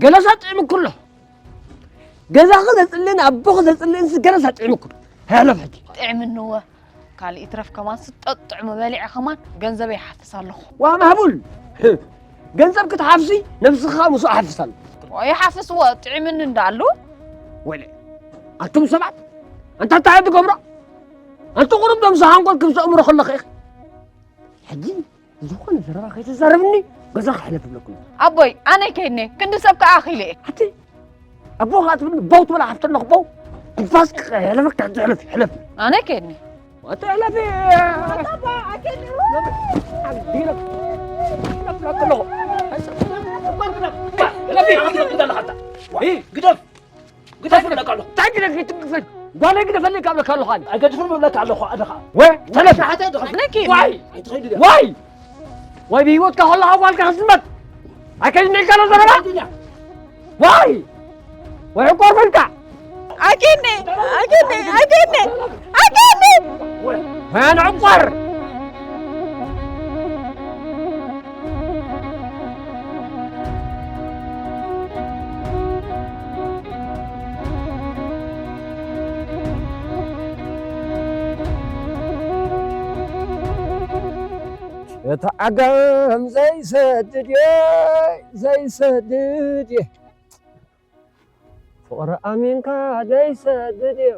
ገለሳ ጥዕምኩ ኣሎ። ገዛኺ ዘጽልን ኣቦኺ ዘጽልን ሲ ገለሳ ጥዕምኩ። ሕለፍ ሕጂ። ጥዕምኒ እወ። ካልእ ይትረፍ ከማን ስጠጥ ጥዑም በሊዐ ከማን ገንዘበይ ይሓፍስ ኣለኹ። ዋ ማህቡል። ገንዘብ ክትሓፍሲ ነብስኻ ምስኡ ሓፍስ ኣሎ። ይሓፍስዎ ጥዕምኒ እንዳኣሉ። ወለ ኣቱም ሰባት ኣንታ እንታይ ትገብሮ? ኣንቲ ቁሩብ ደምሲ ሃንጎል ክምሰ እምሮ ከለኺ ኢኺ። ሕጂ ዝኾነ ዘረባ ከይትዛረብኒ ገዛ ክሕለፍ ይብለኩም። ኣቦይ፣ ኣነ ከይድኒ፣ ክንዲ ሰብ ከኣ ኣኺለ እየ። ኣቲ ኣቦ ከኣ ትብልኒ፣ ቦው ትበላ ሓፍቲ ኣለኹ፣ ቦው። ትንፋስ ክሕለፈካ፣ ሕጂ ሕለፍ፣ ሕለፍ። ኣነ ከይድኒ። ኣቲ ሕለፊ። ኣታ ኣቦ፣ ኣከይድኒ። ሕለፍ፣ ሕለፍ፣ ሕለፍ ኣለኹ። ሕለፊ፣ ሕለፍ፣ ሕለፍ ኣለኻ ኣታ። ሂ፣ ግደፍ። ግደፍ እብለካ ኣለኹ። እንታይ ግደፍ ይትግፈል? ጓለይ ግደፈለይ ካብ እብለካ ኣለኹ ኣነ። ኣይገድፍን እብለካ ኣለኹ ኣነ ኸኣ። ወይ፣ ተለፍ። ሻሓተ ድኸፍ። ነኪ። ዋይ! ኣይትኸይድ ድያ? ዋይ! ዋይ፣ ብህይወትካ ከለኻ ጓልካ ክትስመት። ኣይከይድን ኢልካ ዶ ዘረባ? ኣይትኸይድ ድያ? ዋይ! ወይ፣ ዕቆር በልካ። ኣኪኒ፣ ኣኪኒ፣ ኣኪኒ፣ ኣኪኒ። ወይ። ወይ፣ ኣነ ዕቆር። እቲ ዓጋም ዘይሰድድ እየ፣ ዘይሰድድ እየ። ፍቕሪ ኣሚንካ ዘይሰድድ እየ።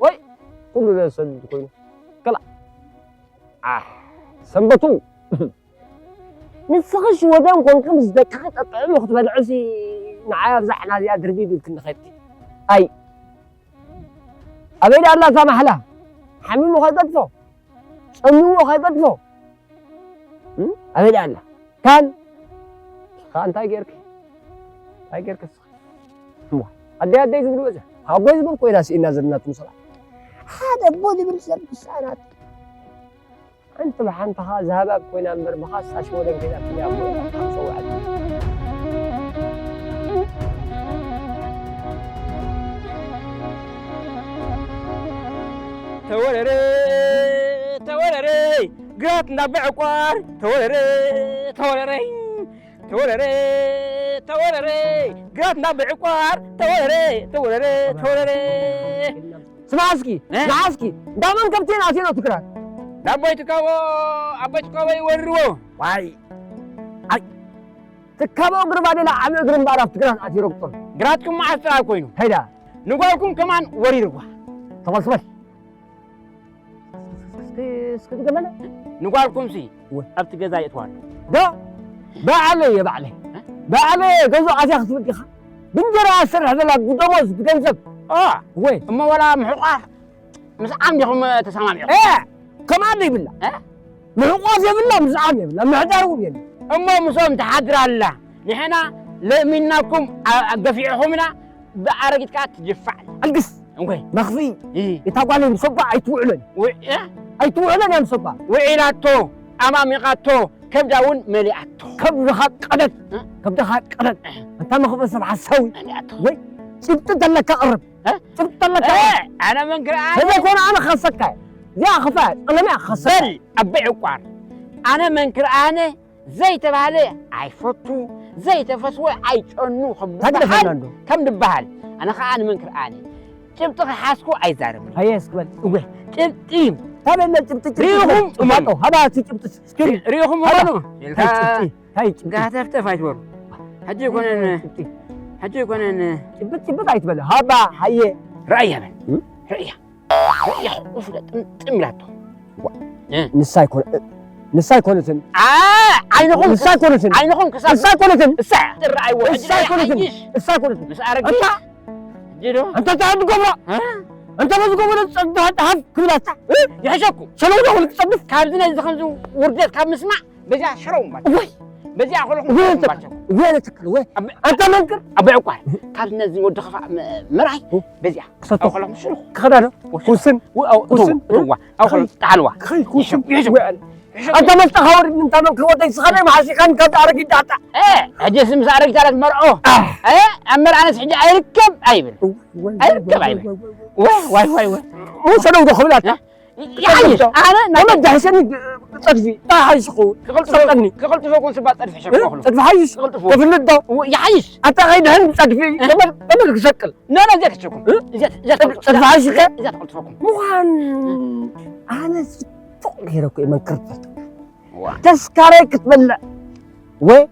ወይ ኩሉ ዘሰድድ ኮይኑ። ከላ። ኣሕ፣ ሰንበቱ። ንስኺ ሽወደን ኮንኪ ምስ ደቅኺ ጠጥዕሚ ክትበልዕሲ ንዓይ ኣብዛ ሕና እዚኣ ድርቢብ ኢልክኒ ኸድኪ። ኣይ፣ ኣበይ ደኣ ኣላ እታ ማሕላ? ሓሚሙ ከይገድፎ፣ ጸሚዎ ከይገድፎ። እም? ኣበይ ደኣ ኣላ? ካን? እስኻ እንታይ ጌርኪ? እንታይ ጌርኪ እስኺ? እሞ፣ ኣደይ ኣደይ ዝብሉ በዛ። ኣቦይ ዝብል ኮይና ስኢና ዘለና ትምስላ። ሓደ ኣቦ ዝብል ሰብ ክሳናት። ሓንቲ ብሓንቲ ኸኣ ዝሃባብ ኮይና እምበር፣ ብኻሳ ሽወደን ከይዳ ትልያ እሞ፣ ካብ ጸውዐት። ተወረረ፣ ተወረረ፣ ግራት እንዳበዐቋር፣ ተወረረ፣ ተወረረ፣ ተወረረ፣ ተወረረ፣ ግራት እንዳበዐቋር፣ ተወረረ፣ ተወረረ፣ ተወረረ። ስማዕ እስኪ፣ እ? ንዓ እስኪ፣ እንዳ መን ከብቲ ናት ኢሎ ትግራት? ንኣቦይ ትካቦ፣ ኣቦይ ትካቦ ይወርዎ። ዋይ። ኣይ። ትካቦ እግሪ ባዴላ ዓሚ እግሪ እምበኣር ኣብ ትግራት ኣትዩ ረግጦም። ግራትኩም መዓስ ጥራይ ኮይኑ? ከይዳ። ንጓልኩም ከማን ወሪርዋ። ተመስመስ። እስኪ፣ እስኪ ድገመና። ንጓልኩምሲ ወይ። ኣብቲ ገዛ የእትዋ ኣሎ። ዶ? ባዕለይ እየ፣ ባዕለይ። እ? ባዕለይ እየ ገዝኦ ኣትያ ክትብል ዲኻ? ብእንጀራ እሰርሕ ዘላ ብደሞዝ ብገንዘብ። ኦ፣ ወይ። እሞ ወላ ምሕቋፍ ምስ ዓም ዲኹም ተሰማሚዕኩም? እ፣ ከምኣ ዶ ይብላ? እ? ምሕቋፍ የብላ፣ ምስ ዓም የብላ፣ ምሕዳር እውን የብላ። እሞ ምስኦም ትሓድር ኣላ። ንሕና ለእሚንናኩም ኣ-፣ ገፊዕኹምና ብኣረጊት ከኣ ትጅፋዕ ኣላ። ኣልግስ። እንኮይ። መኽፍኢ። እ። እታ ጓለይ ምስ ኣቦኣ ኣይትውዕሎን። ውዕ-፣ እ? ኣይትውዕሎን እያ ምስ ኣቦኣ። ውዒላቶ፣ ኣማሚቓቶ፣ ከብዳ እውን መሊኣቶ። ከብድኻ ቀደድ። እ? ከብድኻ ቀደድ። እ። ኣንታ መኽፍኢ ሰብ ሓሳዊ። መሊኣቶ። ወይ ጭብጢ ተለካ ቅርብ። እ? ጭብጢ ተለካ እ፣ ቅርብ። ኣነ መንክር ኣነ። ተዘይኮነ ኣነ ክኸሰካ እየ። እዚኣ ክፋ፣ ጸለመያ ክኸሰካ። በል፣ ኣቦይ ዕቋር። ኣነ መንክር ኣነ ዘይተባህለ ኣይፈቱ፣ ዘይተፈስወ ኣይጨኑ ከም ታግለ ዝበሃል ፈርናንዶ። ከም ዝበሃል ኣነ ከዓ ንመንክር ኣነ ጭብጢ ከሓዝኩ ኣይዛረብን። ሃየ እስክበል እወ ጭብጢ ታበለ ጭብጢ ጭብጢ ሪኢኹም ጭብጢ እመኑ። ሃባ እቲ ጭብጢ እስኪ ሪኢኹም ሃባ። እመኑ ኢልካ ሃይ ጭብጢ ሃይ ጭብጢ ጋተፍተፍ ኣይትበሉ። ሕጂ ኣይኮነን ጭብጢ ሕጂ ኣይኮነን ጭብጥ ጭብጥ ኣይትበል ሃባ ሃየ ራእያ በል እም? ራእያ ራእያ ቁፍለ ጥምጥም ኢላቶ ንሳ ኣይኮነ ንሳ ኣይኮነትን ዓይንኹም ንሳ ኣይኮነትን ዓይንኹም ክሳብ ንሳ ኣይኮነትን እሳ ጥራይዎ ንሳ ኣይኮነትን ንሳ ኣይኮነትን ምስ ኣረጊ ኣታ ጅዶ ኣንተ እንታይ ትገብሮ እ? ኣንተ በዚ ጎበለ ጸድሃ ክብላታ ይሕሸኩ ሰለው ዶ ክጸድፍ ካብዚ ነዚ ከምዚ ውርደት ካብ ምስማዕ በዚኣ ሽረው እምባል ወይ በዚኣ ከለኹም ወይ ሽረው ኣንተ እምባል ወይ ኣንተ ክል ወይ ኣንተ መንክር ኣቦይ ዕቋር ካብዚ ነዚ ወዲ ኸፋ ምርኣይ በዚኣ ክሰቶ ኣብ ከለኹም ሽረው ክኸዳ ዶ ኩስን ኩስን ኩስን እዋ ጣዕልዋ ክኸይ ኩስን ይሕሸኩ ወይ ኣለ ኣንተ መስጠ ካወሪ እንታ መንክር ወደይ ስኸነ ማሓሲካን ካብ ኣረጊት ዳታ እ ሕጂ ስምስ ኣረጊት ኣለት መርዖ እ ኣብ መርዓነት ሕጂ ኣይርከብ ኣይብል ኣይርከብ ኣይብል። ወይ ወይ ወይ ወይ ወሰደው ዶ ክብላታ ይሓይሽ ኣነ ናይ ተመጃ ሕሰኒ ጸድፊ ታይ ሓይሽ ክኸውን ክቕልጥፎ ሰጠኒ ክቕልጥፎ ኩን ስባ ጸድፊ ሸኮ ክሉ ጸድፊ ሓይሽ ክቕልጥፎ ተፍልዶ ይሓይሽ ኣታ ከይድሕን ጸድፊ ገመድ ገመድ ክሰቅል ኖ ኖ እዚኣ ክትሸኩም እዚኣ እዚኣ ጸድፊ ሓይሽ ከ እዚኣ ትቕልጥፈኩም ምዃን ኣነ ጽቡቕ ገይረ እኮ እየ መንክር ትፈልጥ ዋ ተስካረይ ክትበልዕ ወይ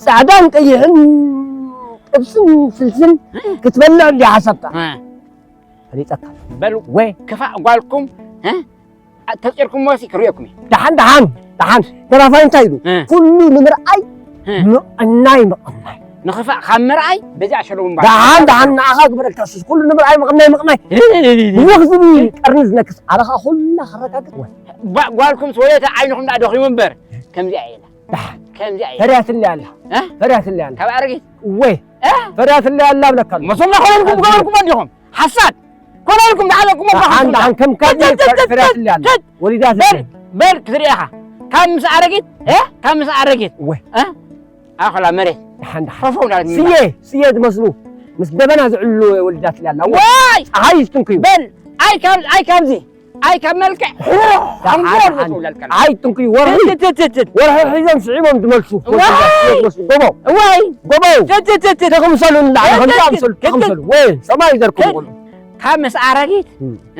ጻዕዳን ቀይሕን ጥብስን ስልስን ክትበልዕ እንዲ ሓሳብካ ፈሊጠካ በሉ ወይ ክፋእ ጓልኩም እ? ተፂርኩም ሞሲ ክርእየኩም እዩ ደሓን ደሓን ደሓን ተራፋይ እንታይ ኢሉ እ። ኩሉ ንምርኣይ እ። ምቕናይ ምቕናይ ንኽፋእ ካብ ምርኣይ በዚኣ ሸለዉ እምባ ደሓን ደሓን ንኣኻ ግበረልካ ሱስ ኩሉ ንምርኣይ ምቕናይ ምቕናይ ብወኽ ዝብል ቀርኒ ዝነክስ ኣረኻ ኩላ ክረጋግጥ ወይ ጓልኩም ስወለተ ዓይንኹም ዳ ደኺሙ እምበር ከምዚኣ የላ ደሓን ከምዚኣ የላ ፈርያትኒ ኣላ እ? ፈርያትኒ ኣላ ካብ ኣረጊት ወይ እ? ፈርያትኒ ኣላ ብለካ ኣሎ መሶምና ኮነልኩም ገበርኩም እንዲኹም ሓሳድ ኮነልኩም ንዓለኩም ደሓን ደሓን ከም ካልእ ፈርያትኒ ኣላ ወሊዳትኒ በል ክትሪኢኻ ካብ ምስ ኣረጊት እ? ካብ ምስ ኣረጊት ወይ እ? ኣኸላ መሬት ደሓን ደሓን ፈፈው እንዳለት ስየ ስየ ዝመስሉ ምስ ደበና ዝዕሉ ወሊዳትኒ ኣላ ዋይ ፀሓይ ይስትንክዩ በል ኣይ ካብ ኣይ ካብዚ ኣይ ካብ መልክዕ ኣንጎል ወጥውላልካ ፀሓይ ይስትንክዩ ወርሒ ትትትት ወርሒ ሒዞም ስዒቦም ዝመልሱ ዋይ! ዝመስሉ ጎቦ ዋይ ጎቦ ትትትት ተኸምሰሉ ንላዕሊ ከምዚ ትትት ኣምሰሉ ተኸምሰሉ ወይ ሰማይ ዘርክቡ ካብ ምስ ኣረጊት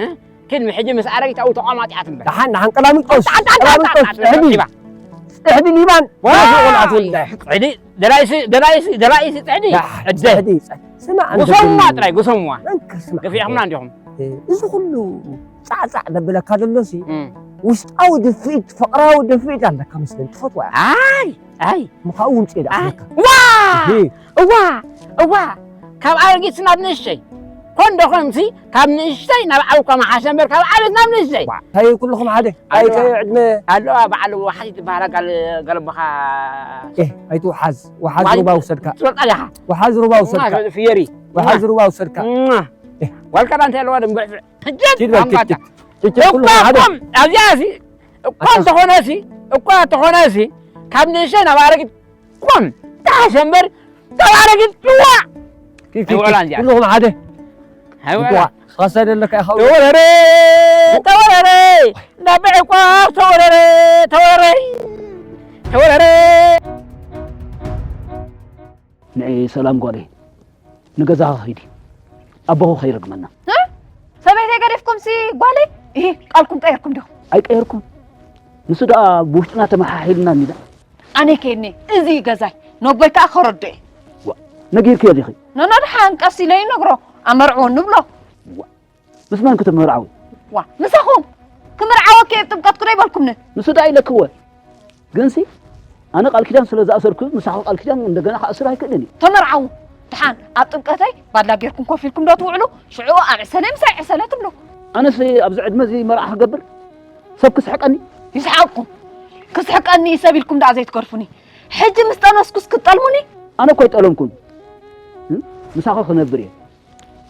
እ? ግን ሕጂ ምስ ኣረጊት ኣብኡ ተቋማጢ እያ ትንበር ደሓን ደሓን ቀላሚጦስ ቀላሚጦስ ፅሕዲ ፅሕዲ ሊባን ቆልዓት ወልዳ ፅሕዲ ደላይሲ ደላይሲ ደላይሲ ፅሕዲ ዕደ ፅሕዲ ስማ ጉሰሙዋ ጥራይ ጉሰሙዋ መንክር ስማ ገፊዕኹምና እንዲኹም እዚ ኩሉ ፃዕፃዕ ዘብለካ ዘሎሲ እም። ውሽጣዊ ድፍኢት ፍቕራዊ ድፍኢት ኣለካ መስለኒ ትፈትዋ እያ ኣይ ኣይ ምኻኡ ውምፅእ ደኣካ ዋ እዋ እዋ ካብ ኣረጊት ናብ ንእሽተይ ኮን ዶ ኮንሲ ካብ ንእሽተይ ናብ ዓብ እኳ መሓሸ እምበር ካብ ዓበት ናብ ንእሽተይ እንታይ ኩልኹም ሓደ እንታይ ከ ዕድመ ኣለዋ በዓል ወሓዚ ትበሃላ ጋል ገለቦኻ ኤህ ኣይትውሓዝ ወሓዝ ሩባ ውሰድካ ትፈልጣ ዲኻ ወሓዝ ሩባ ውሰድካ ፍየሪ ወሓዝ ሩባ ውሰድካ ዋልካ ዳንተ ኣለዋ ድንብዕብዕ ኪድ በል ኪድ ኪድ ኪድ ኩልኹም ሓደ እኳ ኣብዚኣ ሲ እኳ እንተኾነ ሲ እኳ እንተኾነ ሲ ካብ ንእሽተይ ናብ ኣረጊት ኮን ተሓሸ እምበር ካብ ኣረጊት ጥዋ ኪድ ኪድ ኣይወላን እዚኣ። ኩልኹም ሓደ ኣይወላ እንኳ ኻሳ ደለካ ኢኻ ተወረረ ተወረረ ናብዕ እኳ ተወረረ ተወረረ ተወረረ ንዒ ሰላም ጓለይ ንገዛኻ ኺዲ ኣቦኹ ከይረግመና እ? ሰበይተይ ገዲፍኩም ሲ ጓለይ ይሄ ቃልኩም ቀይርኩም ዲኹም ኣይቀየርኩም ንሱ ደኣ ብውሽጥና ተመሓሒልና እኒዳ ኣነ ከየኒ እዚ እዩ ገዛይ ነቦይ ከዓ ከረዶ እየ ነጊርክዮ ዲኺ ነኖድሓን ቀስ ኢለ ይነግሮ ኣመርዕዎ ንብሎ ምስ መን ክትምርዓዊ ዋ ምሳኹም ክምርዓወኪ እየ ጥምቀትኩ ዶ ይበልኩምኒ ንሱ ደኣ ኢለክወ ግንሲ ኣነ ቃል ኪዳን ስለ ዝኣሰርኩ ምሳኺ ቃል ኪዳን እንደገና ክኣስር ኣይክእልን እዩ ተመርዓዉ ድሓን ኣብ ጥምቀተይ ባድላ ጌርኩም ኮፍ ኢልኩም ዶ ትውዕሉ ሽዑ ኣብ ዕሰለ ምሳይ ዕሰለ ትብሉ ኣነስ ኣብዚ ዕድመ እዚ መርዓ ክገብር ሰብ ክስሕቀኒ ይስሓቅኩም ክስሕቀኒ እዩ ሰብ ኢልኩም ደኣ ዘይትገርፉኒ ሕጂ ምስ ጠነስኩስ ክትጠልሙኒ ኣነ እኮ ኣይጠለምኩን እ? ምሳኺ ክነብር እየ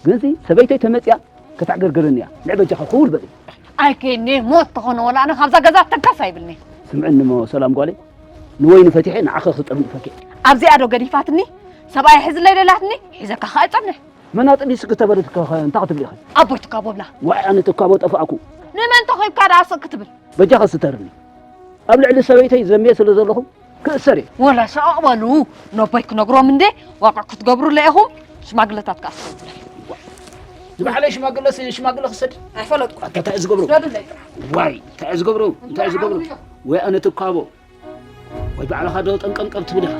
ግንሲ ሰበይተይ ተመፅያ ከተዕገርግርኒ እያ ንዕ በጃኻ ክውል በል ኣይከይኒ ሞት ተኾነ ወላ ኣነ ካብዛ ገዛ ተጋስ ኣይብልኒ ስምዕኒ እሞ ሰላም ጓለይ ንወይኒ ፈቲሐ ንዓኸ ክጠምቕ ፈኪዐ ኣብዚኣ ዶ ገዲፋትኒ ሰብኣይ ሕዝለይ ደላትኒ ሒዘካ ከኣ ይጸንሕ መናጥሊ ስክተበልትከ እንታይ ክትብሊ ኢኺ ኣቦይ ትካቦ ብላ ዋይ ኣነ ትካቦ ጠፋእኩ ንመን ተኺብካ ደኣ ስቕ ክትብል በጃኸ ስተርኒ ኣብ ልዕሊ ሰበይተይ ዘምየ ስለ ዘለኹም ክእሰር እየ። ወላ ሰቕ በሉ። ነቦይ ክነግሮም እንዴ ዋቕዕ ክትገብሩለ ኢኹም። ሽማግለታት ከኣ ኣስተውዕሉ። ዝባዕለይ ሽማግለስ ሽማግለ ክሰድ። ኣይፈለጥኩ። ኣታ እንታይ እዩ ዝገብሩ? ስደዱለይ ጥራሕ። ዋይ እንታይ እዩ ዝገብሩ? እንታይ እዩ ዝገብሩ? ወይ ኣነ ትካቦ ወይ ባዕልኻ ዶ ጠንቀምቀም ትብል ኢኻ።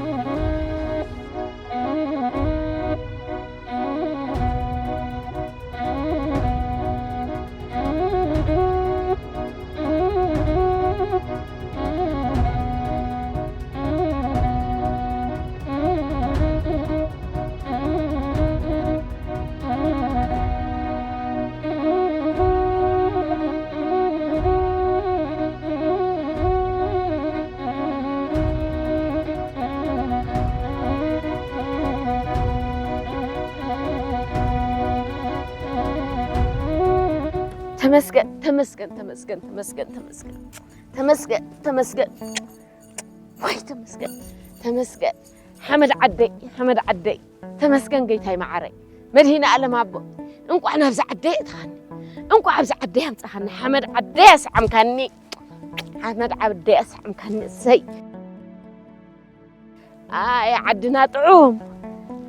ተመስገን ተመስገን ተመስገን ተመስገን ተመስገን ተመስገን ተመስገን ተመስገን። ወይ ተመስገን ተመስገን። ሓመድ ዓደይ ሓመድ ዓደይ። ተመስገን ገይታይ መዓረይ። መድሂነ ኣለም ኣቦ፣ እንቋዕ ናብዚ ዓደይ ኣእተኻኒ። እንቋዕ ኣብዚ ዓደይ ኣምጻኻኒ። ሓመድ ዓደይ ኣስዓምካኒ። ሓመድ ዓደይ ኣስዓምካኒ። እሰይ። ኣይ ዓድና ጥዑም።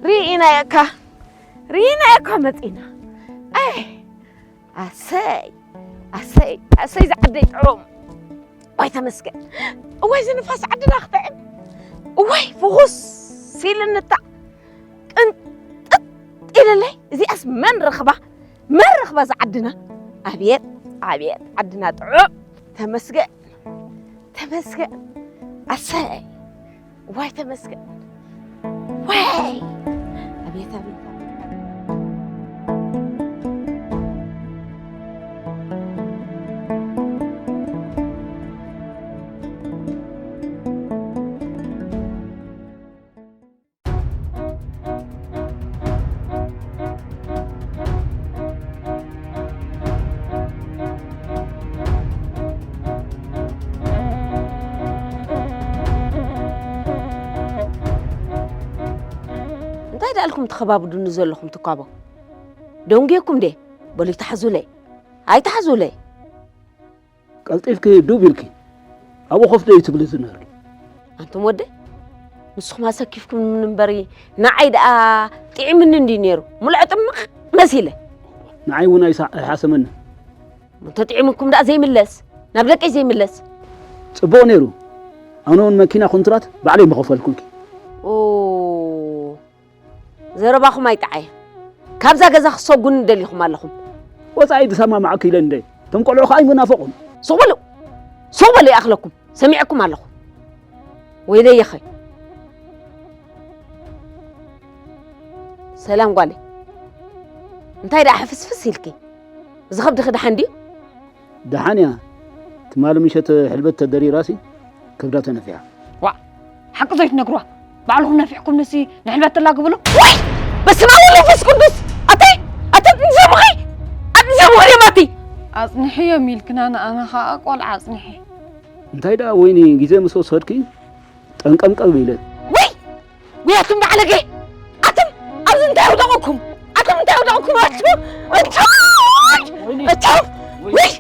ርኢናዮ እካ። ርኢናዮ እካ መጺና። ኣይ ኣሰይ ኣሰይ ኣሰይ ዝዓደይ ጥዑም። ዋይ ተመስገን። እዋይ ዝንፋስ ዓድና ክጥዕም። እዋይ ፍኹስ ኢልንታ ቅንጥጥ ኢልለይ። እዚኣስ መን ረኽባ? መን ረኽባ ዝዓድና? ኣብየት ኣብየት ዓድና ጥዑም። ተመስገን ተመስገን። ኣሰይ ዋይ ተመስገን። ዋይ ኣቤት ኣቤት። እንታይ ደኣልኩም ትኸባብዱኒ ዘለኹም ትኳቦ? ደንጉየኩም ድየ? በሉ ይትሓዙለይ። ኣይትሓዙለይ። ቀልጢፍኪ ዱብ ኢልኪ ኣብኡ ኮፍ ዶ እዩ ትብሊ ዝነበርኪ? ኣንቱም ወደይ፣ ንስኹም ኣሰኪፍኩም እምበሪ ንዓይ ደኣ ጥዒምኒ እንድዩ ነይሩ። ሙሉዕ ጥምቕ መሲለ። ንዓይ እውን ኣይሳ-፣ ኣይሓሰመኒ። እንተጥዒሙኩም ደኣ ዘይምለስ፣ ናብ ደቀይ ዘይምለስ። ጽቡቕ ነይሩ። ኣነ እውን መኪና ኮንትራት ባዕለይ ምኸፈልኩልኪ። ኦ፣ ዘረባኹም ኣይጠዓየ። ካብዛ ገዛ ክትሰጉኒ ደሊኹም ኣለኹም። ወጻኢ ዝሰማማዕኪ ኢለ እንደ፣ እቶም ቆልዑ ከኣ ኣይምናፈቑን። ሱቕ በሉ። ሱቕ በሉ ይኣኽለኩም። ሰሚዐኩም ኣለኹ። ወይለየኸ። ሰላም ጓለይ። እንታይ ደኣ ሕፍስፍስ ኢልኪ? እዚ ከብድኺ ደሓን ድዩ? ደሓን እያ። ትማሊ ምሸት ሕልበት ተደሪራሲ ከብዳ ተነፊሓ። ዋእ፣ ሓቂ ዘይትነግሩዋ? ባዕልኹም ነፊሕኩም ንሲ ንሕልበት ተላግብሉ? ወይ! በስመ ኣብ ወወልድ ወመንፈስ ቅዱስ! ኣተይ! ኣተ ንዘሙኺ! ኣት ንዘሙኺ ድዮም ኣቲ! ኣጽንሕዮም ኢልክና ንኣና ኸኣ ቆልዓ ኣጽንሒ። እንታይ ደኣ ወይኒ ግዜ ምስ ወሰድኪ ጠንቀምቀም ኢለ። ወይ! ወይ ኣቱም ባዕለገ! ኣቱም ኣብዚ እንታይ ኣውደቕኩም? ኣቱም እንታይ ኣውደቕኩም? ኣቱም! ኣቱም! ኣቱም! ወይ!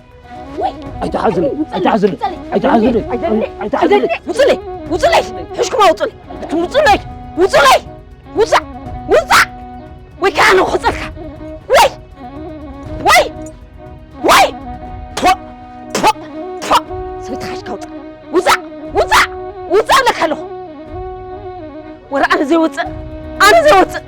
ወይ! ኣይትሓዝኒ! ኣይትሓዝኒ! ኣይትሓዝኒ! ኣይትሓዝኒ! ውጹለይ! ውጹለይ! ሕሽኩም ኣውጹለይ! ኣቱም ውጹለይ! ውጹለይ! ውጻእ! ውጻእ! ወይ ከዓ ንኽጸልካ! ወይ! ወይ! ወይ! ፖ! ፖ! ፖ! ሰበይቲ ሓሽካ ውጻእ! ውጻእ! ውጻእ! ውጻእ እብለካ ኣለኹ! ወረ ኣነ ዘይወጽእ! ኣነ ዘይወጽእ!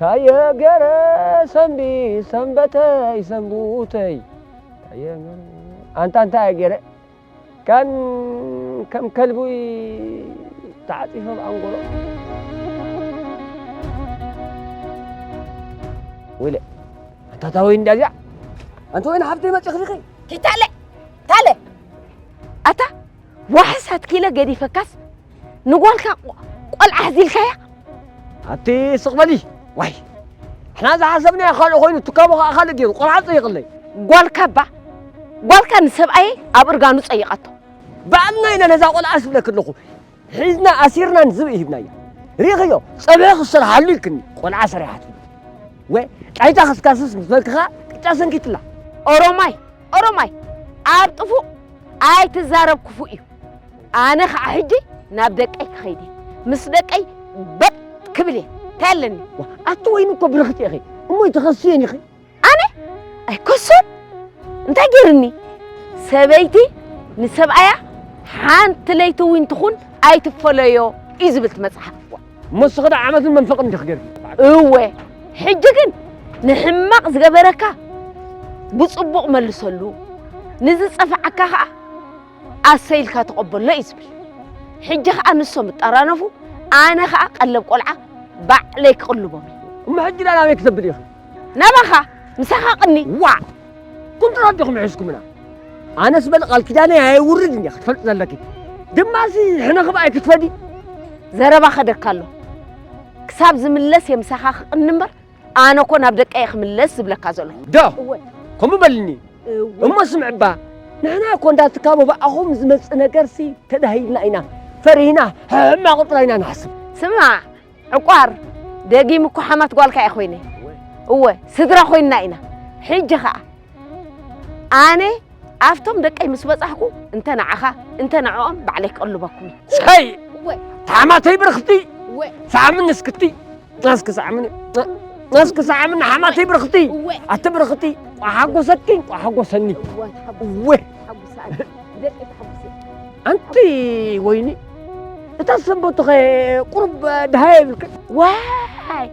ታየ ገረ ሰንቢ ሰንበተይ ሰንቡተይ። ታየ ገረ ኣንታ እንታይ ገረ ካን ከም ከልቢ ተዓጺፎም ኣንጎሎ። ወይለ፣ ኣንታ ታወይ እንዳዚያ፣ ኣንታ ወይን ሓፍተይ መጺኺ ዲኺ? ኪታለ፣ ታለ። ኣታ ዋሕስ ኣትኪለ ገዲፈካስ ንጓልካ ቆ-፣ ቆልዓ ሕዚልካያ? ኣቲ ስቕ በሊ። ዋይ። ንሕና ዝሓሰብናዮ ካልእ ኮይኑ ትካቦ ኸኣ ካልእ ገይሩ ቆልዓ ጸይቕለይ። ጓልካ እባ፣ ጓልካ ንሰብኣየይ ኣብ እርጋኑ ጸይቓቶ። ባዕልና ኢና ነዛ ቆልዓ ዝብለኪ ኣለኹ። ሒዝና ኣሲርና ንዝብኢ ሂብናያ። ርኢኽዮ፣ ጸብሒ ክሰርሓሉ ኢልክኒ፣ ቆልዓ ሰሪሓትሉ። ወ ጫይታ ክስካስስ ምስ በልክኻ ቅጫ ሰንኪትላ። ኦሮማይ ኦሮማይ ኣብ ጥፉእ ኣይትዛረብ ክፉእ እዩ። ኣነ ኸዓ ሕጂ ናብ ደቀይ ክኸይድ እየ። ምስ ደቀይ በጥ ክብል እየ። እንታይ ኣለኒ? ዋ፣ ኣቲ ወይኒ እኮ ብርኽቲ ኢኺ። እሞ ይትኸስየን ኢኺ። ኣነ ኣይከሱን። እንታይ ገይርኒ? ሰበይቲ ንሰብኣያ ሓንቲ ለይቲ እውን ትኹን ኣይትፈለዮ እዩ ዝብል እቲ መጽሓፍ። እሞ ንስኺ ደኣ ዓመትን መንፈቕን እንዲኺ ገይርኪ። እወ፣ ሕጂ ግን ንሕማቕ ዝገበረካ ብጽቡቕ መልሰሉ፣ ንዝጸፍዓካ ኸኣ ኣሰይ ኢልካ ተቐበሎ እዩ ዝብል። ሕጂ ኸኣ ንሶም እጠራነፉ፣ ኣነ ኸኣ ቀለብ ቆልዓ ባዕለይ ክቕልቦም እየ። እሞ ሕጂ ደኣ ናበይ ክተብሊ ኢኺ? ናባኻ፣ ምሳኻ ቅኒ። ዋእ! ቁንጥሮ ዲኹም ሒዝኩምና? ኣነስ በል ቃል ኪዳነይ ኣየውርድን እየ ክትፈልጢ ዘለኪ። ድማሲ ሕነ ክብኣይ ክትፈዲ። ዘረባ ከደካ ኣሎ። ክሳብ ዝምለስ እየ ምሳኻ ክቕኒ እምበር፣ ኣነ እኮ ናብ ደቀይ እየ ክምለስ ዝብለካ ዘለኹ። ዶ? እወ። ከምኡ በልኒ። እወ። እሞ ስምዕባ፣ ንሕና እኮ እንዳትካቦ ብኣኹም ዝመጽእ ነገርሲ ተዳሂልና ኢና፣ ፈሪህና፣ ሕማቕ ጥራይ ኢና ንሓስብ። ስማዕ፣ ዕቋር፣ ደጊም እኮ ሓማት ጓልካ እየ ኮይነ። እወ፣ ስድራ ኮይንና ኢና። ሕጂ ኸኣ ኣነ ኣብቶም ደቀይ ምስ በጻሕኩ፣ እንተ ንዓኻ፣ እንተ ንዕኦም ባዕለይ ክቕልበኩም እየ። ስኸይ! እወ። ሓማተይ ብርኽቲ! እወ። ሰዓምኒ እስክቲ! ናስኪ ሰዓምኒ! ናስኪ ሰዓምኒ ሓማተይ ብርኽቲ! እወ። ኣቲ ብርኽቲ! ቋሓጎሰኪ! ቋሓጎሰኒ! እወ፣ ተሓጎስ። እወ! ተሓጉስ ኣነ። ብደቀይ ተሓጉስ እየ። ኣንቲ ወይኒ፣ እታ ሰንበቱኸ ቁሩብ ደሃያ ይብልክን? ዋይ!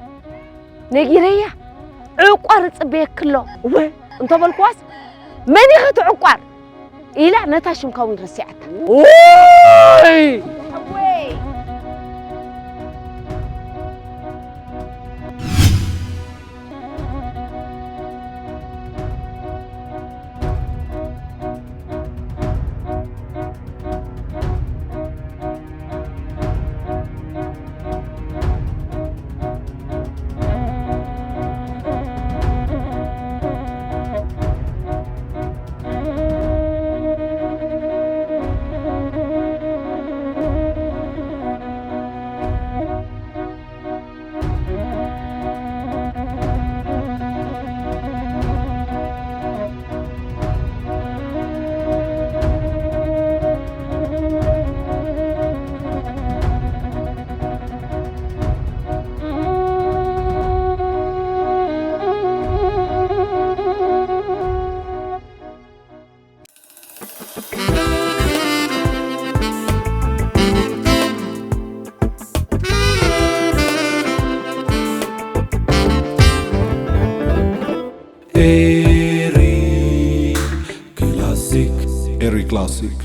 ነጊረያ፣ ዕቋር እጽበየኪ ኣሎ። እወ። እንተበልክዋስ፣ መን ኢኺ እቲ ዕቋር? ኢላ ነታ ሽምካ እውን ረሲዓታ። ኦይ! ኤሪ ክላሲክ። ኤሪ ክላሲክ።